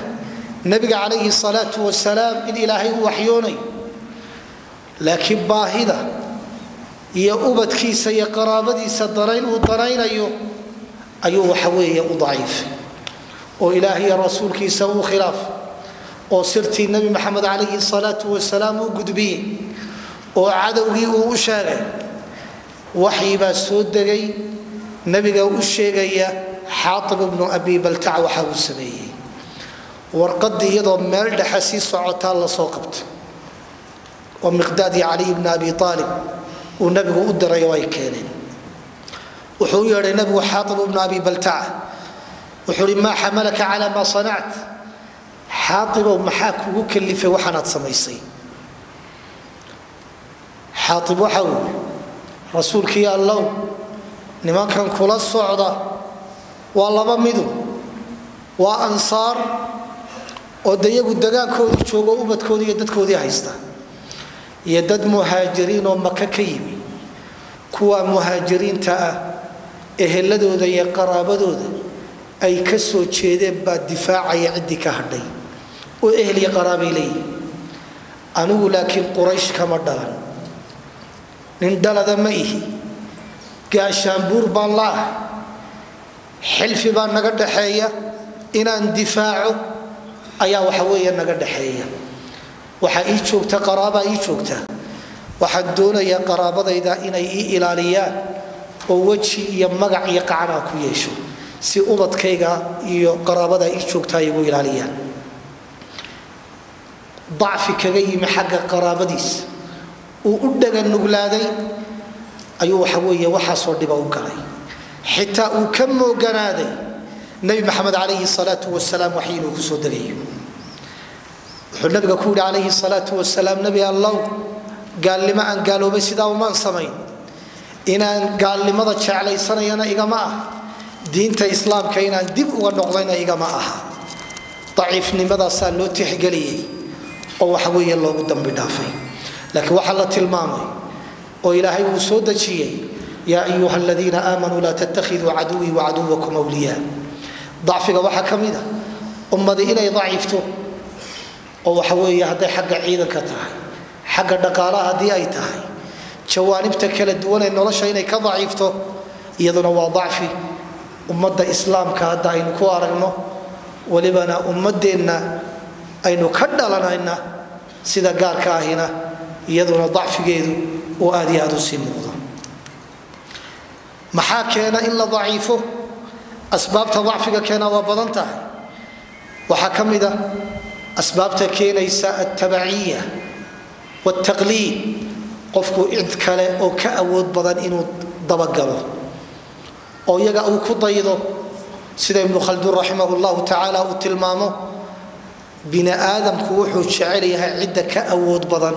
nabiga calayhi salaatu wasalaam in Ilaahay u waxyoonayo, laakiin baahida iyo ubadkiisa iyo qaraabadiisa danayn uu danaynayo ayuu waxa weeye u daciifay oo Ilaahay iyo rasuulkiisa uu khilaaf, oo sirtii Nebi Maxamed calayhi salaatu wasalaam u gudbiyey oo cadowgii uu u sheegay. Waxyi baa soo degay nabiga u sheegaya Xaatib ibnu Abi Baltac waxa uu sameeyey. Warqadii iyadoo meel dhexe sii socotaa lasoo qabtay oo Miqdaad iyo Caliy ibni Abi Aalib uu nabigu u diray oo ay keeneen. Wuxuu u yeedhay nabigu Xaatib ibnu Abi Baltaca, wuxuu uhi: "Maa xamalaka calaa maa sanact? Xaaibow, maxaa kugu kalifay waxaanaad samaysay?" Xaaib waxa uu yii: "Rasuulkii Allow, nimankan kula socda waa laba midu: waa ansaar oo de iyagu dagaankoodii joogo, ubadkoodii iyo dadkoodii haysta, iyo dad muhaajiriin oo Maka ka yimi. Kuwa muhaajiriinta ah eheladooda iyo qaraabadooda ay ka soo jeedeen baa difaacaya ciddii ka hadhay oo ehel iyo qaraabay leeyihin. Anigu laakiin Quraysh kama dhalan, nin dhalada ma ihi, gaashaanbuur baan la ah, xilfi baa naga dhaxeeya, inaan difaaco ayaa waxa weeye naga dhaxeeya. Waxaa ii joogta qaraabaa ii joogta, waxaan doonayaa qaraabadayda inay ii ilaaliyaan oo weji iyo magac iyo qacanaa ku yeesho, si ubadkayga iyo qaraabada ii joogta ay igu ilaaliyaan." Dacfi kaga yimi xagga qaraabadiis uu u dhaga nuglaaday ayuu waxa weeye waxaasoo dhiba u galay, xitaa uu ka mooganaaday Nebi Maxamed calayhi salaatu wasalaam waxyi inuu kusoo degayo. Wuxuu nabiga ku yihi calayhi salaatu wasalaam: "Nebi Allow, gaalnimo aan gaaloobay sidaa umaan samayn, inaan gaalnimada jeclaysanayana igama ah, diinta islaamka inaan dib uga noqdayna igama aha." Daciifnimadaasaa loo tixgeliyey oo waxa weeye loogu dambi dhaafay. Laakiin waxaa la tilmaamay oo Ilaahay uu soo dejiyey: "Yaa ayuha aladiina aamanuu laa tattakhiduu caduwii wacaduwakum wliyaa." Dacfiga waxaa ka mid a ummadi inay daciifto oo waxa weeye hadday xagga ciidanka tahay, xagga dhaqaalaha haddii ay tahay, jawaanibta kala duwan ee nolosha inay ka daciifto, iyaduna waa dacfi ummadda islaamka hadda aynu ku aragno, welibana ummadeenna aynu ka dhalanayna sida gaarka ahina, iyaduna dacfigeedu uu aad iyo aad u sii muuqdo. Maxaa keena in la daciifo? Asbaabta dacfiga keena waa badan tahay. Waxaa ka mid a asbaabta keenaysa altabaciya waaltaqliid, qofku cid kale oo ka awood badan inuu dabagalo oo iyaga uu ku daydo. Sida Ibnu Khalduun raximah llahu tacaala uu tilmaamo, bini aadamku wuxuu jecel yahay cidda ka awood badan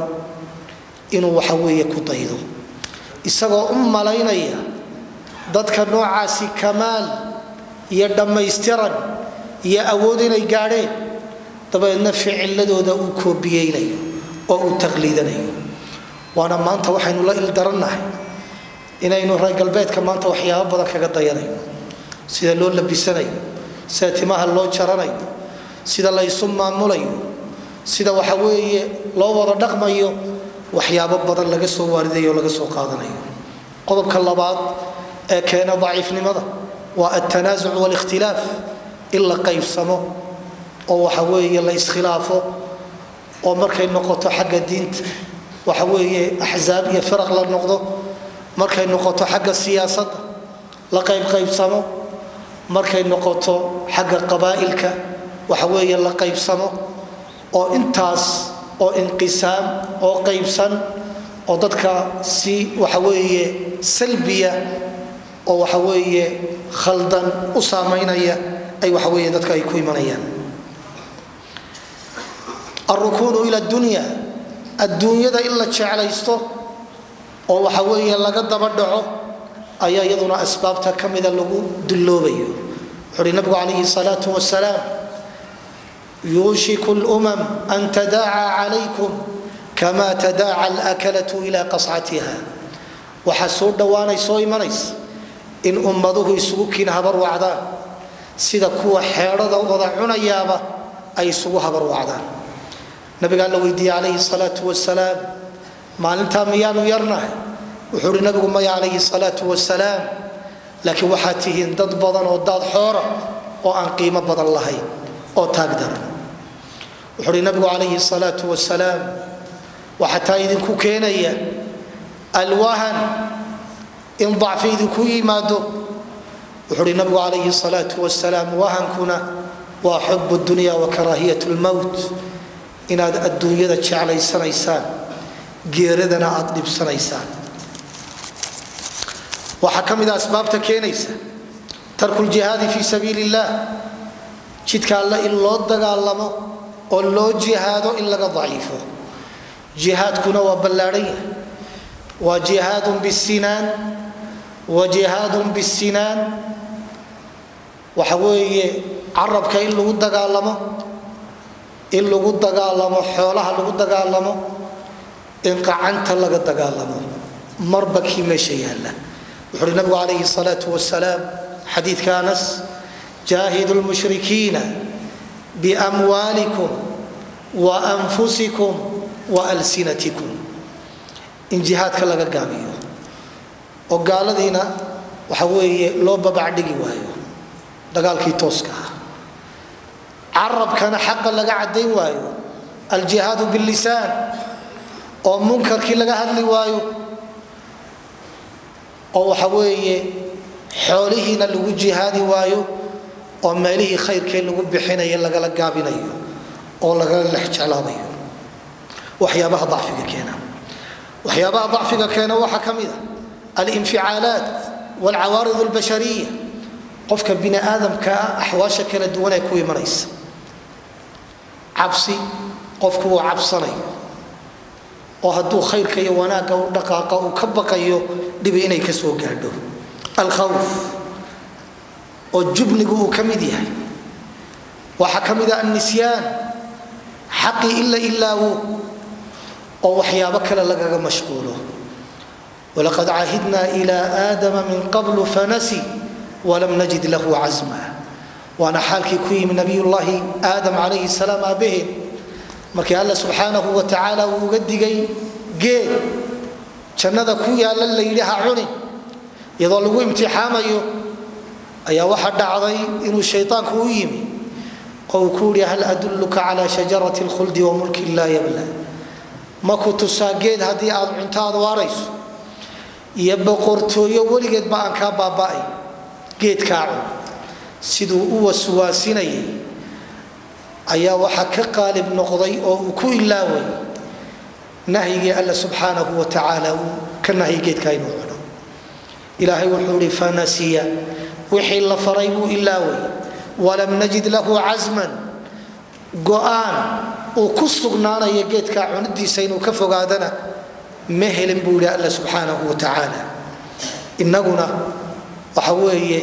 inuu waxa weeye ku daydo, isagoo u malaynaya dadka noocaasi kamaal iyo dhammaystiran iyo awood inay gaadheen, dabeedna ficiladooda uu koobiyeynayo oo uu taqliidanayo. Waana maanta waxaynu la ildarannahay inaynu reer galbeedka maanta waxyaabo badan kaga dayanayno, sida loo labisanayo, sida timaha loo jaranayo, sida la ysu maamulayo, sida waxa weeye loo wada dhaqmayo, waxyaabo badan laga soo waaridayo o laga soo qaadanayo. Qodobka labaad ee keena daciifnimada waa altanaasuc waalikhtilaaf, in la qaybsamo. Oo waxa weeye la iskhilaafo, oo markay noqoto xagga diinta waxa weeye axsaab iyo firaq la noqdo, markay noqoto xagga siyaasadda la qaybqaybsamo, markay noqoto xagga qabaa'ilka waxa weeye la qaybsamo, oo intaas oo inqisaam oo qaybsan oo dadka si waxa weeye salbiya oo waxa weeye khaldan u saamaynaya ay waxa weeye dadka ay ku imanayaan. Alrukuunu ila dunya, adduunyada in la jeclaysto oo waxa weeye laga daba dhaco ayaa iyaduna asbaabta ka mida lagu dulloobayo. Wuxu uhi nabigu calayhi salaatu wasalaam: yuushiku lumam an tadaaca calaykum kama tadaaca alakalatu ila qascatiha. Waxaa soo dhowaanay, soo imanaysa in ummaduhu isugu kiin habar wacdaan sida kuwa xeedhada wada cunayaaba ay isugu habar wacdaan. Nabigaa la weydiiyey calayhi salaatu wasalaam: maalintaa miyaanu yarnahay? Wuxuu uhi nabigu: maya, calayhi salaatu wasalaam, laakiin waxaad tihiin dad badan oo daad xoora oo aan qiimo badan lahayn oo taag daran. Wuxuu uhi nabigu calayhi salaatu wasalaam: waxaa taa idinku keenaya alwahan, in dacfi idinku yimaado. Wuxuu uhi nabigu calayhi salaatu wasalaam: wahankuna waa xub dunya wa karaahiyat lmowt, inaad adduunyada jeclaysanaysaan, geeradana aad dhibsanaysaan. Waxaa ka mid a asbaabta keenaysa tarku ljihaadi fii sabiili illah, jidka alle in loo dagaalamo oo loo jihaado in laga daciifo. Jihaadkuna waa ballaadhan yahay: waa jihaadun bisinaan wa jihaadun bisinaan, waxa weeye carabka in lagu dagaalamo, in lagu dagaalamo xoolaha lagu dagaalamo, in qacanta laga dagaalamo, marba kii meesha yaalla. Wuxu uhi nabigu calayhi salaatu wasalaam xadiidka Anas: jaahidu lmushrikiina biamwaalikum wa anfusikum wa alsinatikum. In jihaadka laga gaabiyo oo gaaladiina waxa weeye loo babacdhigi waayo dagaalkii tooska ah, carabkana xaqa laga caddayn waayo, aljihaadu billisaan, oo munkarkii laga hadli waayo, oo waxa weeye xoolihiina lagu jihaadi waayo, oo meelihii khayrkee lagu bixinayo lagala gaabinayo oo lagala lex jeclaabayo. Waxyaabaha dacfiga keena waxaa ka mid a alinficaalaat walcawaarid albashariya, qofka bini aadamka ah axwaasha kala duwan ee ku imanaysa, cabsi qofku uu cabsanayo oo hadduu khayrka iyo wanaagga u dhaqaaqa uu ka baqayo dhibi inay ka soo gaadho, alkhawf, oo jubnigu uu ka mid yahay. Waxaa ka mid ah annisyaan, xaqii in la ilaawo oo waxyaabo kale lagaga mashquulo. Walaqad caahidna ila aadama min qablu fanasi walam najid lahu casma. Waana xaalkii ku yimi Nabiyullaahi Aadam calayhi salaam aabaheen, markii Alla subxaanahu wa tacaala uu uga digay geed jannada ku yaalla, la yidhi ha cunin, iyadoo lagu imtixaamayo ayaa waxaa dhacday inuu shaytaanku u yimi oo uu ku yidhi: hal adulluka calaa shajarati alkhuldi wa mulkin laa yabla? Ma ku tusaa geed haddii aad cunto aad waarayso iyo boqortooyo weligeed ba aan kaa baaba'ay? Geedkaa cun. Siduu u waswaasinayay ayaa waxaa ka qaalib noqday oo uu ku ilaaway nahyigii Alla subxaanahu wa tacaala uu ka nahyay geedkaa inuu cuno. Ilaahay wuxuu ihi: fanasiya, wixii la faray buu ilaaway, walam najid lahu casman, go'aan uu ku sugnaanayo geedkaa cunidiisa inuu ka fogaadana ma helin, buu yihi Alla subxaanahu wa tacaala. Innaguna waxa weeye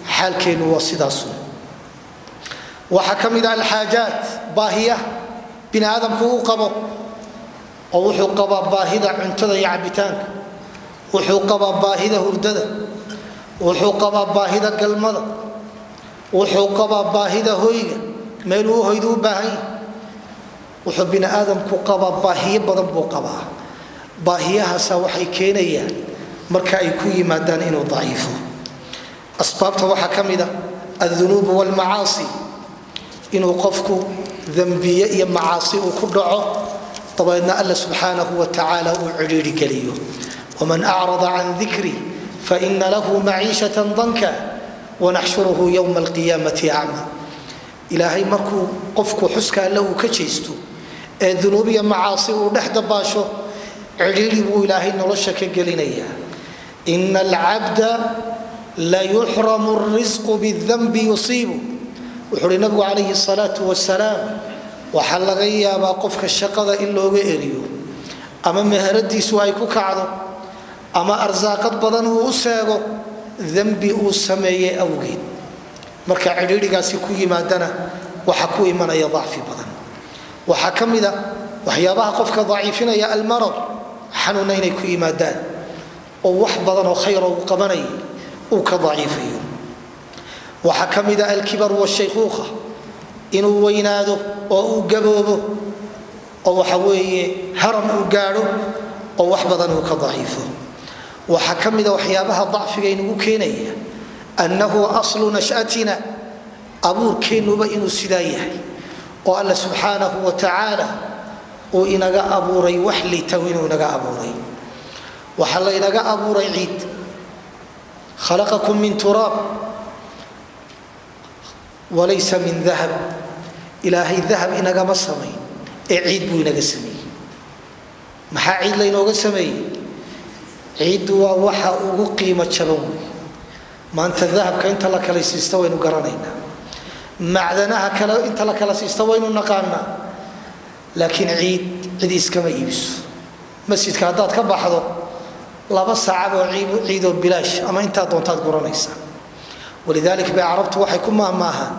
xaalkeennu waa sidaasu. Waxaa ka mid ah alxaajaat, baahiyaha bini aadamku uu qabo, oo wuxuu qabaa baahida cuntada iyo cabitaanka, wuxuu qabaa baahida hurdada, wuxuu qabaa baahida galmada, wuxuu qabaa baahida hoyga, meeluu hoydu u baahan yahay. Wuxuu bini aadamku qabaa baahiyo badan buu qabaa. Baahiyahaasa waxay keenayaan marka ay ku yimaadaan inuu daciifo. Asbaabta waxaa ka mid a aldunuub walmacaasi. Inuu qofku dambiye iyo macaasi uu ku dhaco, dabeedna Alla subxaanahu wa tacaala uu cidhiidhi geliyo. Waman acrada can dikri faina lahu maciishatan danka wanaxshuruhu yowma alqiyaamati acma. Ilaahay markuu qofku xuska Alle uu ka jeesto ee dunuub iyo macaasi uu dhex dabaasho, cidhiidhi buu Ilaahay nolosha ka gelinayaa. Ina alcabda layuxramu risqu bidanbi yusiibu. Wuxuu uhi Nabigu calayhi salaatu wasalaam, waxaa laga yaabaa qofka shaqada in looga eriyo, ama meheradiisu ay ku kacdo, ama arsaaqad badan uu u seego dembi uu sameeyey awgeed. Marka cidhiidhigaasi ku yimaadana, waxaa ku imanaya dacfi badan. Waxaa ka mida waxyaabaha qofka daciifinaya almarad, xanuunna inay ku yimaadaan oo wax badan oo khayra uu qabanayay uu ka daciifayo. Waxaa ka mida alkibar washaykhuukha, inuu weynaado oo uu gaboobo oo waxa weeye haram uu gaadho oo wax badan uu ka daciifo. Waxaa ka mida waxyaabaha dacfiga inugu keenaya annahu aslu nash'atina, abuurkeennuba inuu sidaa yahay oo Alla subxaanahu wa tacaala uu inaga abuuray wax liita inuu inaga abuuray. Waxaa la inaga abuuray ciid. Khalaqakum min turaab walaysa min dahab. Ilaahay dahab inagama samayn ee ciid buu inaga sameeyey. Maxaa ciid laynooga sameeyey? Ciiddu waa waxa ugu qiimo jaban wey. Maanta dahabka inta la kala siista waynu garanaynaa, macdanaha kale inta la kala siista waynu naqaanaa, laakiin ciid cid iskama iibiso. Masjidka haddaad ka baxdo 2 saacaboo ciidoo bilaash ama intaa doontaad guranaysaa. Walidalik bay Carabtu waxay ku maahmaahaan,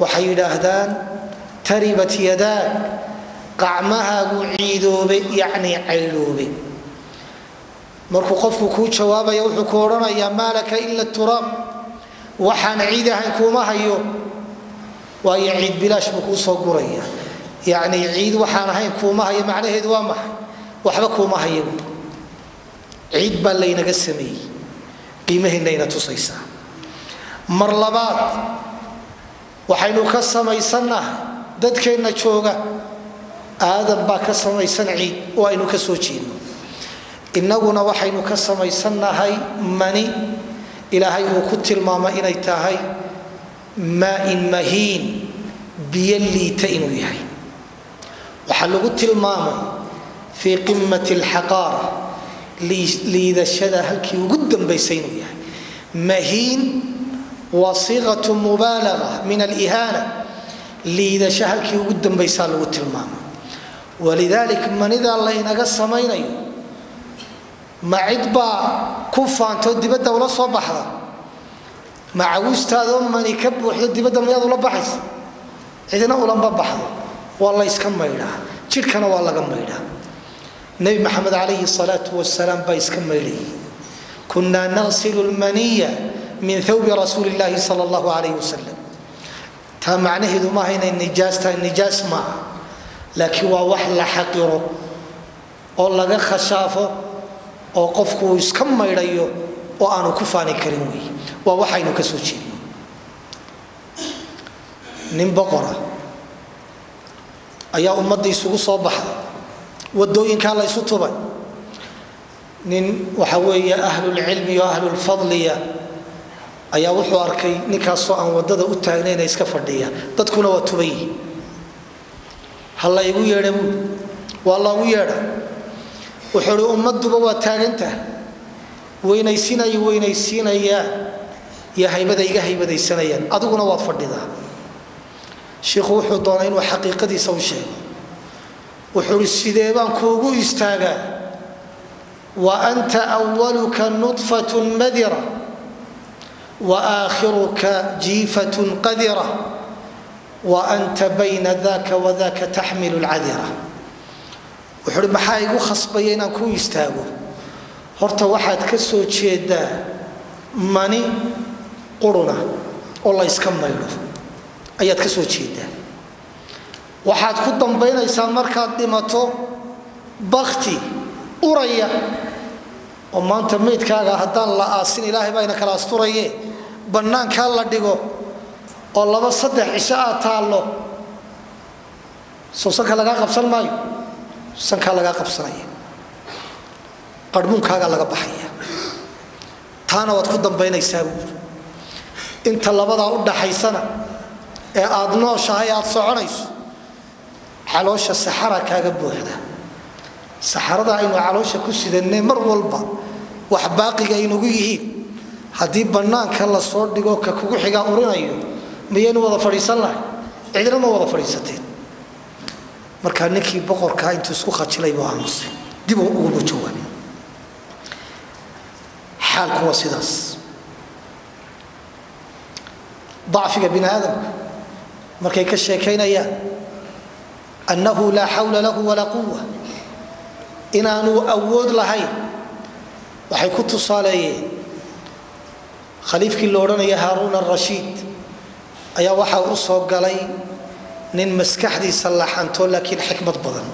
waxay yidhaahdaan: taribat yadaak, qacmahaagu ciidoobe, yacni caydhoobe. Markuu qofku kuu jawaabaya wuxuu ku odhanayaa: maa laka ila turaab, waxaan ciid ahayn kuuma hayo. Waayo, ciid bilaash buu kuu soo guraya. Yacni ciid waxaan ahayn kuuma hayo macnaheedu waa maxay? Waxba kuuma hayo buui. Ciid baa laynaga sameeyey, qiimaheennayna tusaysaa. Mar labaad, waxaynu ka samaysannahay dadkeenna jooga, Aadam baa ka samaysan ciid oo aynu ka soo jeedno. Innaguna waxaynu ka samaysannahay mani Ilaahay uu ku tilmaamay inay tahay maain mahiin, biyo liita inuu yahay. Waxaa lagu tilmaamay fii qimati alxaqaara, liidashada halkii ugu dambaysay inuu yahay. Mahiin waa siiqatu mubaalaga min alihaana, liidasho halkii ugu dambaysaa lagu tilmaamay. Walidalik manidaa laynaga samaynayo, ma cid baa ku faanto dibadda ula soo baxda? Macawistaadoo mani ka buuxdo dibadda miyaad ula baxaysa? Cidina ulama baxdo. Waa la yska maydhaa, jidhkana waa laga maydhaa. Nebi Maxamed calayhi salaatu wasalaam baa iska maydhayay. Kunaa naqsilu lmaniya min thawbi rasuuli illaahi sala allahu calayh wasalam. Taa macnaheedu maaha inay nijaas tahay, nijaas maaha, laakiin waa wax la xaqiro oo laga khashaafo oo qofku uu iska maydhayo oo aanu ku faani karin wey. Waa waxaynu ka soo jeedno. Nin boqora ayaa ummaddii isugu soo baxday, wadooyinkaa la ysu tubay. Nin waxa weeye ahlulcilmi o ahlulfadliya ayaa wuxuu arkay ninkaasoo aan waddada u taagnayna, iska fadhiya, dadkuna waa tuban yihin. Ha la igu yeedha buui. Waa loogu yeedha. Wuxuu uhi: ummadduba waa taagantahay, weynaysinay weynaysiinayaan iyo haybada iga haybadaysanayaan, adiguna waad fadhidaa. Shiikhu wuxuu doonay inuu xaqiiqadiisa u sheego. Wuxuu uhi: sidee baan kuugu istaagaa wa anta awaluka nudfatun madira wa aakhiruka jiifatun qadira wa anta bayna daka wadaka taxmilu lcadira? Wuxuu uhi: maxaa igu khasbaya inaan kuu istaago? Horta waxaad ka soo jeedaa mani quruna oo la yska maydho ayaad ka soo jeedaa. Waxaad ku dambaynaysaa markaad dhimato bakti uraya, oo maanta maydkaaga haddaan la aasin, Ilaahay baa ina kala asturaye, bannaankaa la dhigo. Oo 2 3 cisho aad taallo, soo sanka lagaa qabsan maayo, sankaa lagaa qabsanaya, qarhmuunkaagaa laga baxaya, taana waad ku dambaynaysaa buuri. Inta labadaa u dhaxaysana ee aad nooshahay, aad soconayso, caloosha saxara kaaga buuxda. Saxarada aynu caloosha ku sidanay mar walba wax baaqiga aynugu yihiin, haddii bannaanka la soo dhigo ka kugu xigaa urinayo, miyaynu wada fadhiisan lahay? Cidna ma wada fadhiisateen. Markaa ninkii boqorkaa intuu isku khajilay buu aamusay, dib uu uguma jawaabin. Xaalku waa sidaas. Dacfiga bini aadamka markay ka sheekaynayaan, annahu laa xawla lahu walaa quwa, inaanu awood lahayn, waxay ku tusaaleeyeen khaliifkii la odhanaya Haaruun Arashiid ayaa waxaa u soo galay nin maskaxdiisa laxanto laakiin xikmad badan.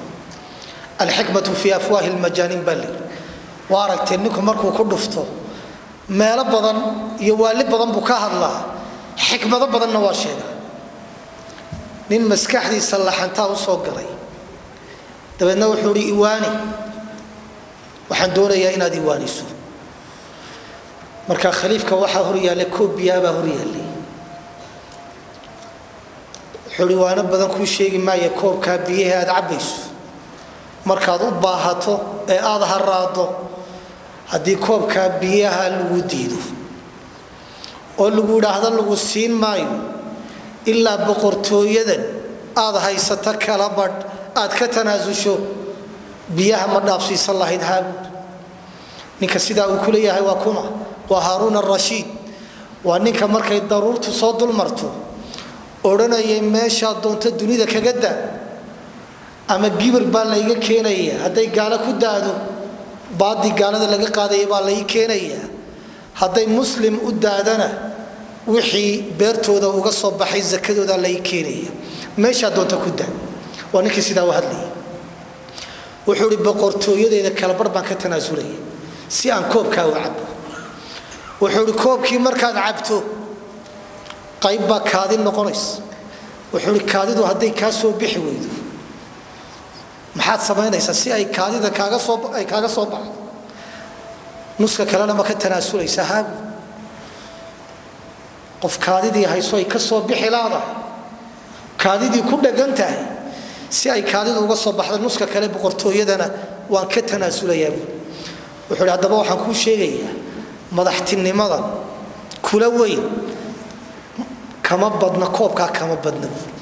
Alxikmatu fii afwaahi lmajaaniin baa layidhi. Waa aragtee, ninku markuu ku dhufto meelo badan iyo waali badan buu ka hadlaa, xikmado badanna waa sheegaa. Nin maskaxdiisa laxantaa u soo galay, dabeedna wuxuu ihi: "Iwaani, waxaan doonayaa inaad iwaaniso." Marka khaliifka waxaa hor yaallay koob biyaabaa hor yaallay. Wuxuu ihi: "Waano badan kuu sheegi maayo, koobkaa biyahii aad cabbayso markaad u baahato ee aada haraado, haddii koobkaa biyaha lagu diido oo lagu idhaahdo lagu siin maayo ilaa boqortooyadan aad haysato kala badh aad ka tanaasusho, biyaha ma dhaafsiisan lahayd?" Haabuud. Ninka sidaa uu ku leeyahay waa kuma? Waa Haaruun Arashiid. Waa ninka markay daruurtu soo dulmarto odhanayay: "Meeshaad doonto dunida kaga daa ama gibir baa layga keenaya, hadday gaalo ku daado baadii gaalada laga qaadaya baa lai keenaya, hadday muslim u daadana wixii beertooda uga soo baxay zakadooda lai keenaya, meeshaa doonta ku daa." Waa ninkii sidaa u hadlayay. Wuxuu ihi: "Boqortooyadeeda kalabarh baan ka tanaasulaya si aan koobkaa u cabo." Wuxuu ihi: "Koobkii markaad cabto qayb baa kaadi noqonaysa." Wuxuu ihi: "Kaadidu hadday kaa soo bixi weydo maxaad samaynaysaa si ay kaadida kaaga soo ay kaaga soo baxdo? Nuska kalena ma ka tanaasulaysaa?" Haabu. Qof kaadidii hayso ay ka soo bixi laadahay, kaadidii ku dhagan tahay, si ay kaadidu uga soo baxdo nuska kale boqortooyadana waan ka tanaasulayaa buui. Wuxuu ihi: "Haddaba waxaan kuu sheegayaa, madaxtinimada kula weyn kama badna koobkaa, kama badna buui.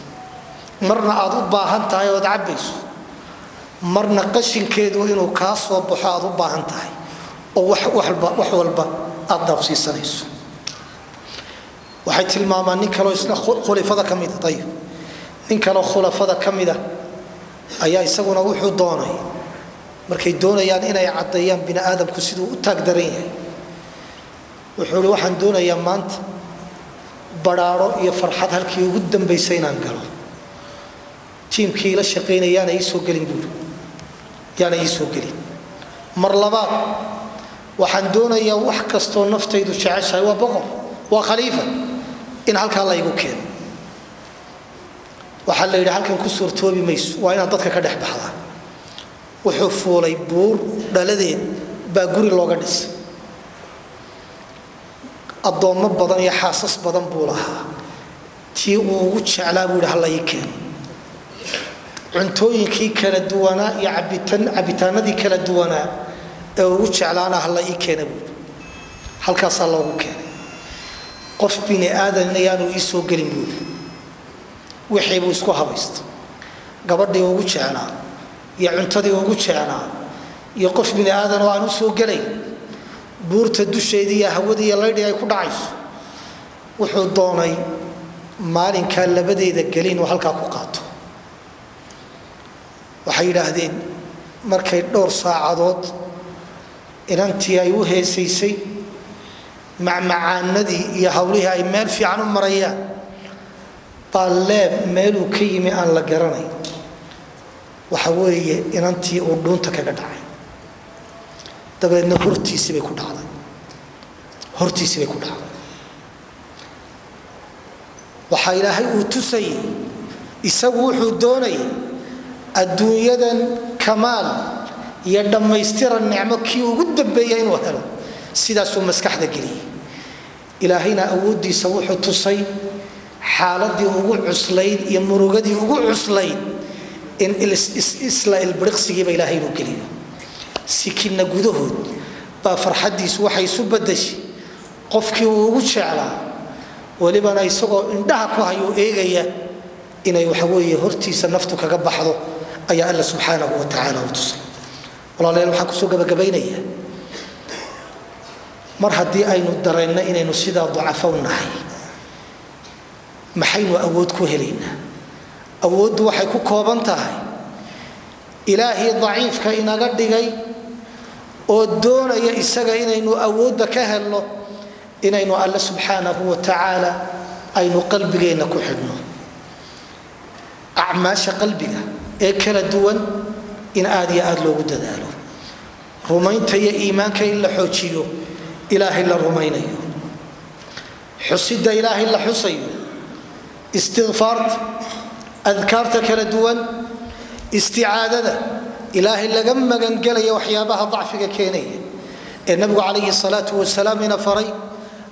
Marna aad u baahan tahay ood cabbayso, marna qashinkeedu inuu kaa soo baxo aad u baahan tahay oo wax walba aad daabsiisanayso." Waxay tilmaamaan nin kaloo isna khulafada ka mida. Ayib, nin kaloo khulafada ka mida ayaa isaguna wuxuu doonay, markay doonayaan inay caddeeyaan bini aadamku siduu u taag daran yahay, wuxuu ihi: "Waxaan doonayaa maanta badhaadho iyo farxad halkii ugu dambaysay inaan galo. Tiimkii ila shaqaynaya yaana ii soo gelin," buuri, "yaana ii soo gelin. Mar labaad waxaan doonayaa wax kastoo naftaydu jeceshahay," waa boqor, waa khaliifa, "in halkaa laygu keeno." Waxaa la yidhi: "Halkan ku suurtoobi mayso, waa inaad dadka ka dhex baxdaa." Wuxuu fuulay buur dhaladeed baa guri looga dhisay. Addoommo badan iyo xaasas badan buu lahaa. Tii uu ugu jeclaa buu yidhi hala ii keeno. Cuntooyinkii kala duwanaa iyo cabitaanadii kala duwanaa ee ugu jeclaana hala ii keena buui. Halkaasaa loogu keenay. "Qof bini aadan ayaanu ii soo gelin," buuri. Wixii buu isku habaysta, gabadhii ugu jeclaa iyo cuntadii ugu jeclaa iyo qof bini aadan oo aan u soo gelayn, buurta dusheedii iyo hawadii iyo laydhii ay ku dhacayso. Wuxuu doonay maalinkaa labadeeda geli inuu halkaa ku qaato. Waxay yidhaahdeen markay dhowr saacadood inantii ay u heesaysay, macmacaanadii iyo hawlihii ay meel fiican u marayaan, baa leeb meeluu ka yimi aan la garanayn waxa weeye inantii uu dhuunta kaga dhacay. Dabeedna hortiisii bay ku dhacday, hortiisii bay ku dhacday. Waxaa Ilaahay uu tusayey, isagu wuxuu doonayay adduunyadan kamaal iyo dhammaystiran nicmo kii ugu dambeeya inuu helo, sidaasuu maskaxda geliyey. Ilaahayna awooddiisa wuxuu tusay xaaladii ugu cuslayd iyo murugadii ugu cuslayd in isla ilbiriqsigiiba Ilaahay inuu geliyo. Sikinna gudahood baa farxaddiisu waxay isu badashay qofkii uu ugu jeclaa, welibana isagoo indhaha ku hayuu eegaya inay waxa weeye hortiisa naftu kaga baxdo ayaa Alla subxaanahu wa tacaala u tusay. Walaalayaal, waxaan kusoo gabagabaynayaa, mar haddii aynu dareenno inaynu sidaa ducafow nahay, maxaynu awood ku helaynaa? Awooddu waxay ku kooban tahay Ilaahii daciifka inaga dhigay oo doonaya isaga inaynu awoodda ka helno, inaynu Alle subxaanahu wa tacaala aynu qalbigeenna ku xidhno, acmaasha qalbiga ee kala duwan in aad iyo aad loogu dadaalo, rumaynta iyo iimaanka in la xoojiyo, Ilaahay la rumaynayo, xusidda Ilaahay la xusayo, istikfaarta, adkaarta kala duwan, isticaadada Ilaahay laga magangelaya waxyaabaha dacfiga keenaya ee Nabigu calayhi salaatu wasalaam ina faray: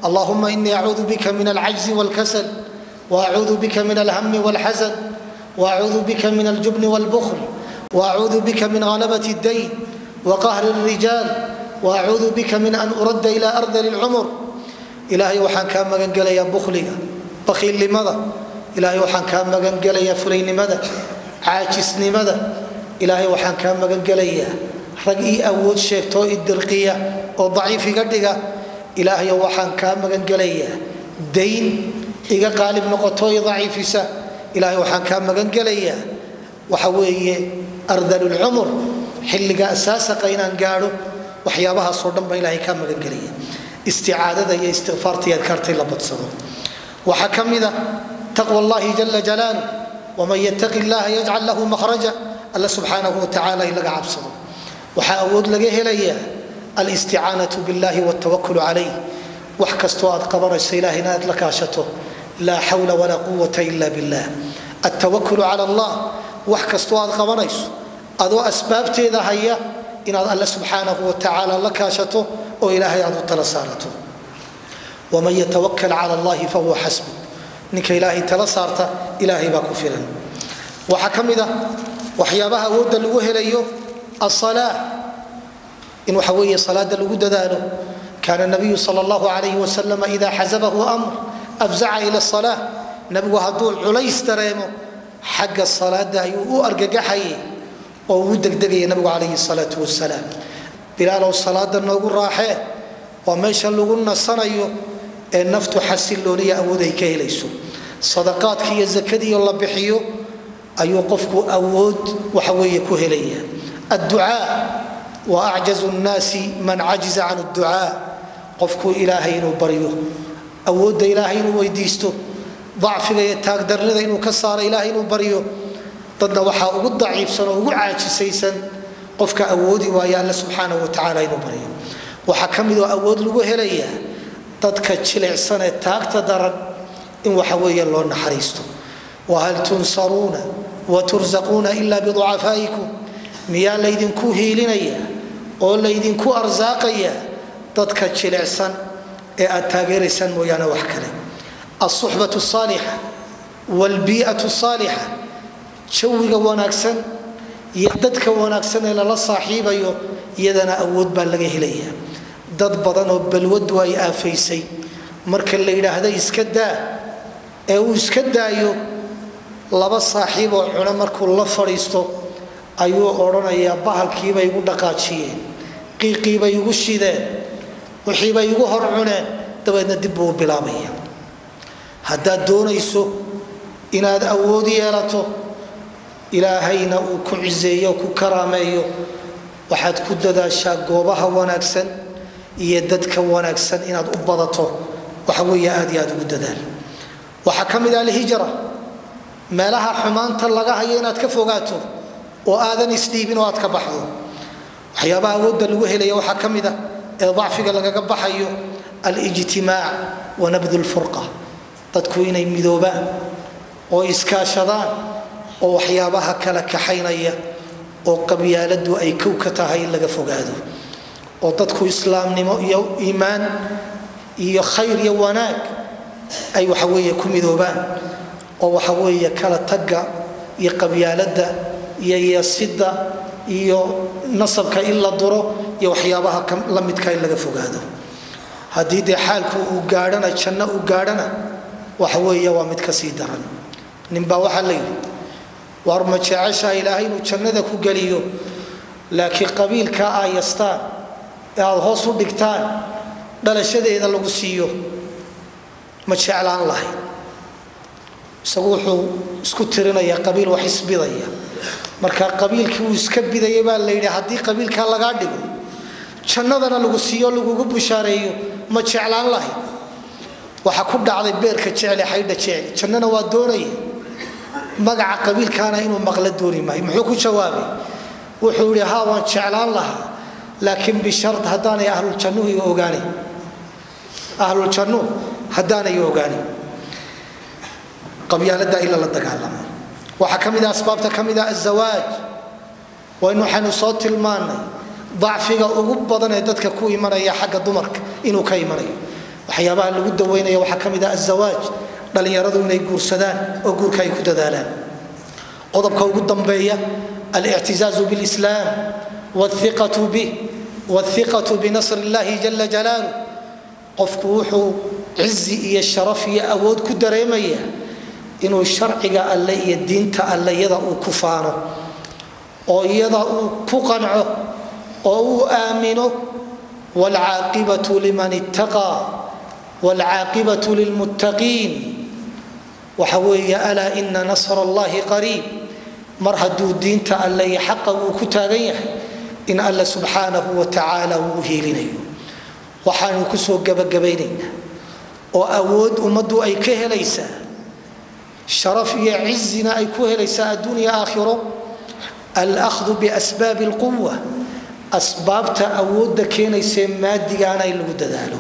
"Allahuma inii acuudu bika min alcajzi walkasal, waacuudu bika min alhami walxasan, waacuudu bika min aljubni walbukhl, waacuudu bika min ghalabati اdayn waqahri اrijaal, waacuudu bika min an uradda ila ardali lcumur." Ilaahay waxaan kaa magangelayaa bukhliga, bakhiilnimada. Ilaahay waxaan kaa magangelayaa fulaynimada, caajisnimada. Ilaahay waxaan kaa magangelayaa rag ii awood sheegtoo i dirqiya oo daciif iga dhiga. Ilaahayo, waxaan kaa magangelayaa dayn iga qaalib noqoto i daciifisa. Ilaahay waxaan kaa magangelayaa waxa weeye ardalulcumur, xilliga asaasaqa inaan gaadho. Waxyaabahaasoo dhan baa Ilahay kaa magangelaya. Isticaadada iyo istikfaarta iyo adkaarta in la badsado. Waxaa ka mid a taqwa Allahi jala jalaalu: "Waman yattaqi illaha yajcal lahu makhraja." Alla subxaanahu watacaala in laga cabsado. Waxaa awood laga helayaa alisticaanatu billahi waltawakulu calayh. Wax kastoo aad qabanayso Ilahayna aad la kaashato. Laa xawla walaa quwata ila billah, altawakulu cala Allah. Wax kastoo aad qabanayso adoo asbaabteeda haya inaad Alle subxaanahu watacaala la kaashato oo Ilaahay aad u tala saarato. "Waman yatawakal cala Allahi fahuwa xasbu." Ninka Ilaahay tala saarta, Ilaahay baa ku filan. Waxaa ka mid a waxyaabaha awoodda lagu helayo asalaa, in waxa weeye salaada lagu dadaalo. Kaana nabiyu sal allahu alayhi wasalam ida xasabahu amr afzaca ila salaa. Nabigu hadduu culays dareemo, xagga salaada ayuu u argagaxayay oo ugu degdegaya nabigu calayhi salaatu wasalaam. "Bilaalow, salaada noogu raaxee." Waa meesha lagu nasanayo ee naftu xasilooniya awood ay ka helayso. Sadaqaadka iyo zakadiiyo la bixiyo ayuu qofku awood waxa weeye ku helaya. Adducaa: wa acjazu nnaasi man cajiza can adducaa. Qofku Ilaahay inuu baryo, awoodda Ilaahay inuu weydiisto, dacfiga iyo taagdarnida inuu ka saaro Ilahay inuu baryo. Dadna waxaa ugu daciifsan oo ugu caajisaysan qofka awoodi waaya Alle subxaanahu watacaala inuu baryo. Waxaa ka mid oo awood lagu helayaa dadka jilicsan ee taagta daran in waxa weeye loo naxariisto. "Wahal tunsaruuna wa tursaquuna ila biducafaa'ikum?" Miyaa laydinku hiilinaya oo laydinku arsaaqaya dadka jilicsan ee aad taageeraysaan mooyaane wax kale? Alsuxbatu asaalixa waalbii'atu asaalixa, jawiga wanaagsan iyo dadka wanaagsan ee lala saaxiibayo, iyadana awood baa laga helaya. Dad badan oo balwadu ay aafaysay, marka la yidhaahda "iska daa" ee uu iska daayo, laba saaxiib oo cuno markuu la fadhiisto ayuu odhanayaa: "Bahalkiibay igu dhaqaajiyeen, qiiqiibay igu shideen, wixiibay igu hor cuneen." Dabeedna dib buu u bilaabaya. Haddaad doonayso inaad awood yeelato, Ilaahayna uu ku ciseeyo, ku karaameeyo, waxaad ku dadaashaa goobaha wanaagsan iyo dadka wanaagsan inaad u badato. Waxa weeye aad iyo aad ugu dadaal. Waxaa ka mid ah alhijra, meelaha xumaanta laga hayo inaad ka fogaato oo aadan isdhiibin oo aad ka baxdo. Waxyaabaha awoodda lagu helaya waxaa ka mid a ee dacfiga lagaga baxayo alijtimaac wa nabdu lfurqa. Dadku inay midoobaan oo iskaashadaan oo waxyaabaha kala kaxaynaya oo qabyaaladu ay kow ka tahay in laga fogaado, oo dadku islaamnimo iyo iimaan iyo khayr iyo wanaag ay waxa weeye ku midoobaan, oo waxa weeye kala tagga iyo qabyaaladda iyo yeesida iyo nasabka in la duro iyo waxyaabaha la midka in laga fogaado. Haddii dee xaalku uu gaadhana, janno uu gaadhana, waxa weeye waa mid ka sii daran. Ninbaa waxaa la yidhi, waar ma jeceshaa Ilaahay inuu jannada ku geliyo, laakiin qabiilka aayastaan ee aada hoos u dhigtaan dhalashadeeda lagu siiyo, ma jeclaan lahayd? Isagu wuxuu isku tirinayaa qabiil wax isbidaya. Marka qabiilkii uu iska bidayay baa la yidhi, haddii qabiilkaa lagaa dhigo, jannadana lagu siiyo, lagugu bushaareeyo, ma jeclaan lahayd? Waxaa ku dhacday beerka jecli xaydha jecli, jannana waa doonaya, magaca qabiilkaana inuu maqla dooni maayo. Muxuu ku jawaabay? Wuxuu yidhi, haa, waan jeclaan lahaa, laakiin bishard haddaanay ahluljannuhu iga ogaanayn, ahluljannuhu haddaanay ogaanayn. Qabyaaladda ila la dagaalamo. Waxaa ka mid ah asbaabta ka mid ah azawaaj. Waa in waxaynu soo tilmaannay dacfiga ugu badan ee dadka ku imanaya xagga dumarka inuu ka imanayo. Waxyaabaha lagu daweynaya waxaa ka mid ah azawaaj, dhallinyaradu inay guursadaan oo guurka ay ku dadaalaan. Qodobka ugu dambeeya, alictizaazu bilislaam wاthiqatu bih wاthiqatu binasr illahi jala jalaaluh. Qofku wuxuu cizi iyo sharaf iyo awood ku dareemaya inuu sharciga alle iyo diinta alle iyada uu ku faano oo iyada uu ku qanco oo uu aamino. Wاlcaaqibatu liman ittaqaa, wاlcaaqibatu lilmuttaqiin. Waxa weeye, alaa ina nasr allahi qariib. Mar hadduu diinta alle iyo xaqa uu ku taagan yahay, in Alle subxaanahu wa tacaala uu hiilinayo. Waxaanu kusoo gabagabaynaynaa oo awood ummaddu ay ka helaysaa, sharaf iyo cizina ay ku helaysaa adduunya aakhiro, alahdu biasbaabi alquwa, asbaabta awoodda keenaysee maadigaana in lagu dadaalo,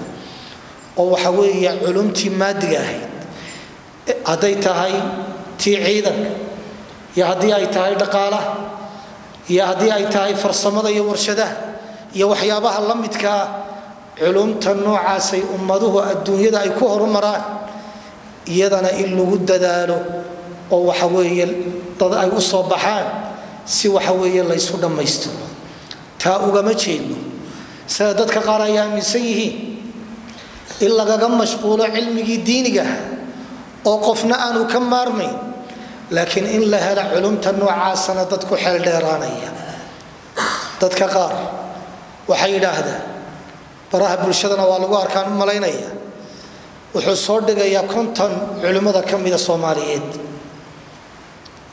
oo waxa weeye culumtii maadiga ahayd, hadday tahay tii ciidanka iyo haddii ay tahay dhaqaalaha iyo haddii ay tahay farsamada iyo warshadaha iyo waxyaabaha la midkaa. Culumta noocaasay ummaduhu adduunyada ay ku horumaraan, iyadana in lagu dadaalo oo waxa weeye dad ay u soo baxaan si waxa weeye laysu dhammaystiro. Taa ugama jeedno sida dadka qaar ay aaminsan yihiin in lagaga mashquulo cilmigii diinigaha oo qofna aanu ka maarmayn, laakiin in la helo culumta noocaasana dadku xeel dheeraanaya. Dadka qaar waxay yidhaahdaan, baraha bulshadana waa lagu arkaan u malaynaya, wuxuu soo dhigayaa 50 culimmada ka mida Soomaaliyeed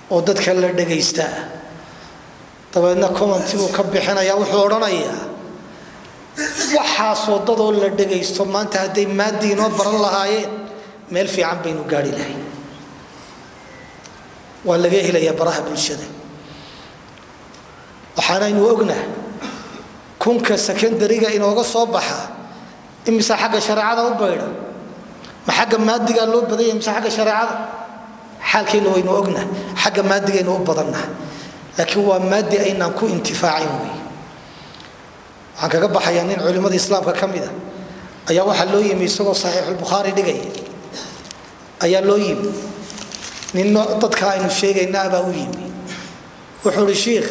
oo dadka la dhagaystaa, dabeedna commenti buu ka bixinaya, wuxuu odhanayaa, waxaasoo dadoo la dhagaysto maanta hadday maaddi inoo baran lahaayeen, meel fiican baynu gaari lahayn. Waa laga helayaa baraha bulshada. Waxaanaynu ognahay kunka secondary-ga inooga soo baxa imise xagga shareecada u baydha? Ma xagga maadigaa loo badanya mise xagga shareecada? Xaalkeenna waynu ognahay, xagga maadigaynu u badannahay, laakiin waa maadi aynaan ku intifaacin wey. Waxaan kaga baxayaa, nin culimmada islaamka ka mid a ayaa waxaa loo yimi isagoo Saxiixulbukhaari dhigaya ayaa loo yimi. Nin dadka aynu sheegaynaa baa u yimi, wuxuu ihi, shiikh,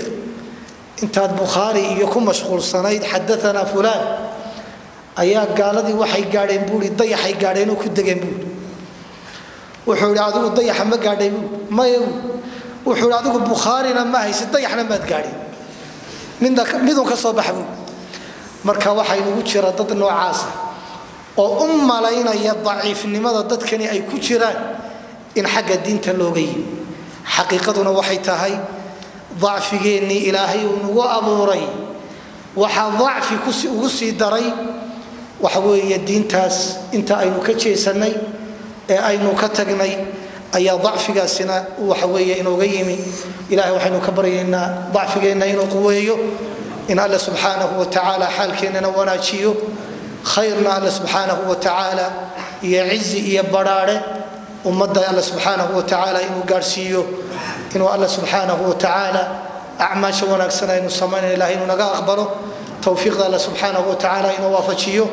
intaad Bukhaari iyo ku mashquulsanayd xadaanaa fulaan, ayaa gaaladii waxay gaadheen buui, dayaxay gaadheen oo ku degeen buui. Wuxuu ihi, adigu dayaxa ma gaadhay buui? Maya buui. Wuxuu ihi, adigu Bukhaarina ma haysid, dayaxna maad gaadhin, midna midun ka soo baxa buui. Marka waxaa inugu jira dad noocaasa oo u malaynaya daciifnimada dadkani ay ku jiraan in xagga diinta looga yimi. Xaqiiqaduna waxay tahay dacfigeennii Ilaahay uu nagu abuuray waxaa dacfi ugu sii daray waxa weeye diintaas inta aynu ka jeesannay ee aynu ka tagnay ayaa dacfigaasina waxa weeye inooga yimi. Ilahay waxaynu ka baryaynaa dacfigeenna inuu quweeyo, in Alle subxaanahu wa tacaala xaalkeennana wanaajiyo, khayrna Alle subxaanahu wa tacaala iyo cizi iyo badhaadhe. Ummadda Alla subxaanahu watacaala inuu gaadhsiiyo, inuu Alla subxaanahu watacaala acmaasha wanaagsan aynu samaynayna Ilahay inuu naga aqbalo, towfiiqda Alla subxaanahu watacaala inuu waafajiyo,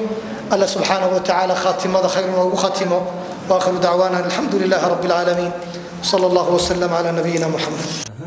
Alla subxaanahu watacaala khaatimada khayr noogu khatimo. Waakhiru dacwaana alxamdu lilahi rabbi alcaalamiin, sala allahu wasalam cala nabiyina Muxamed.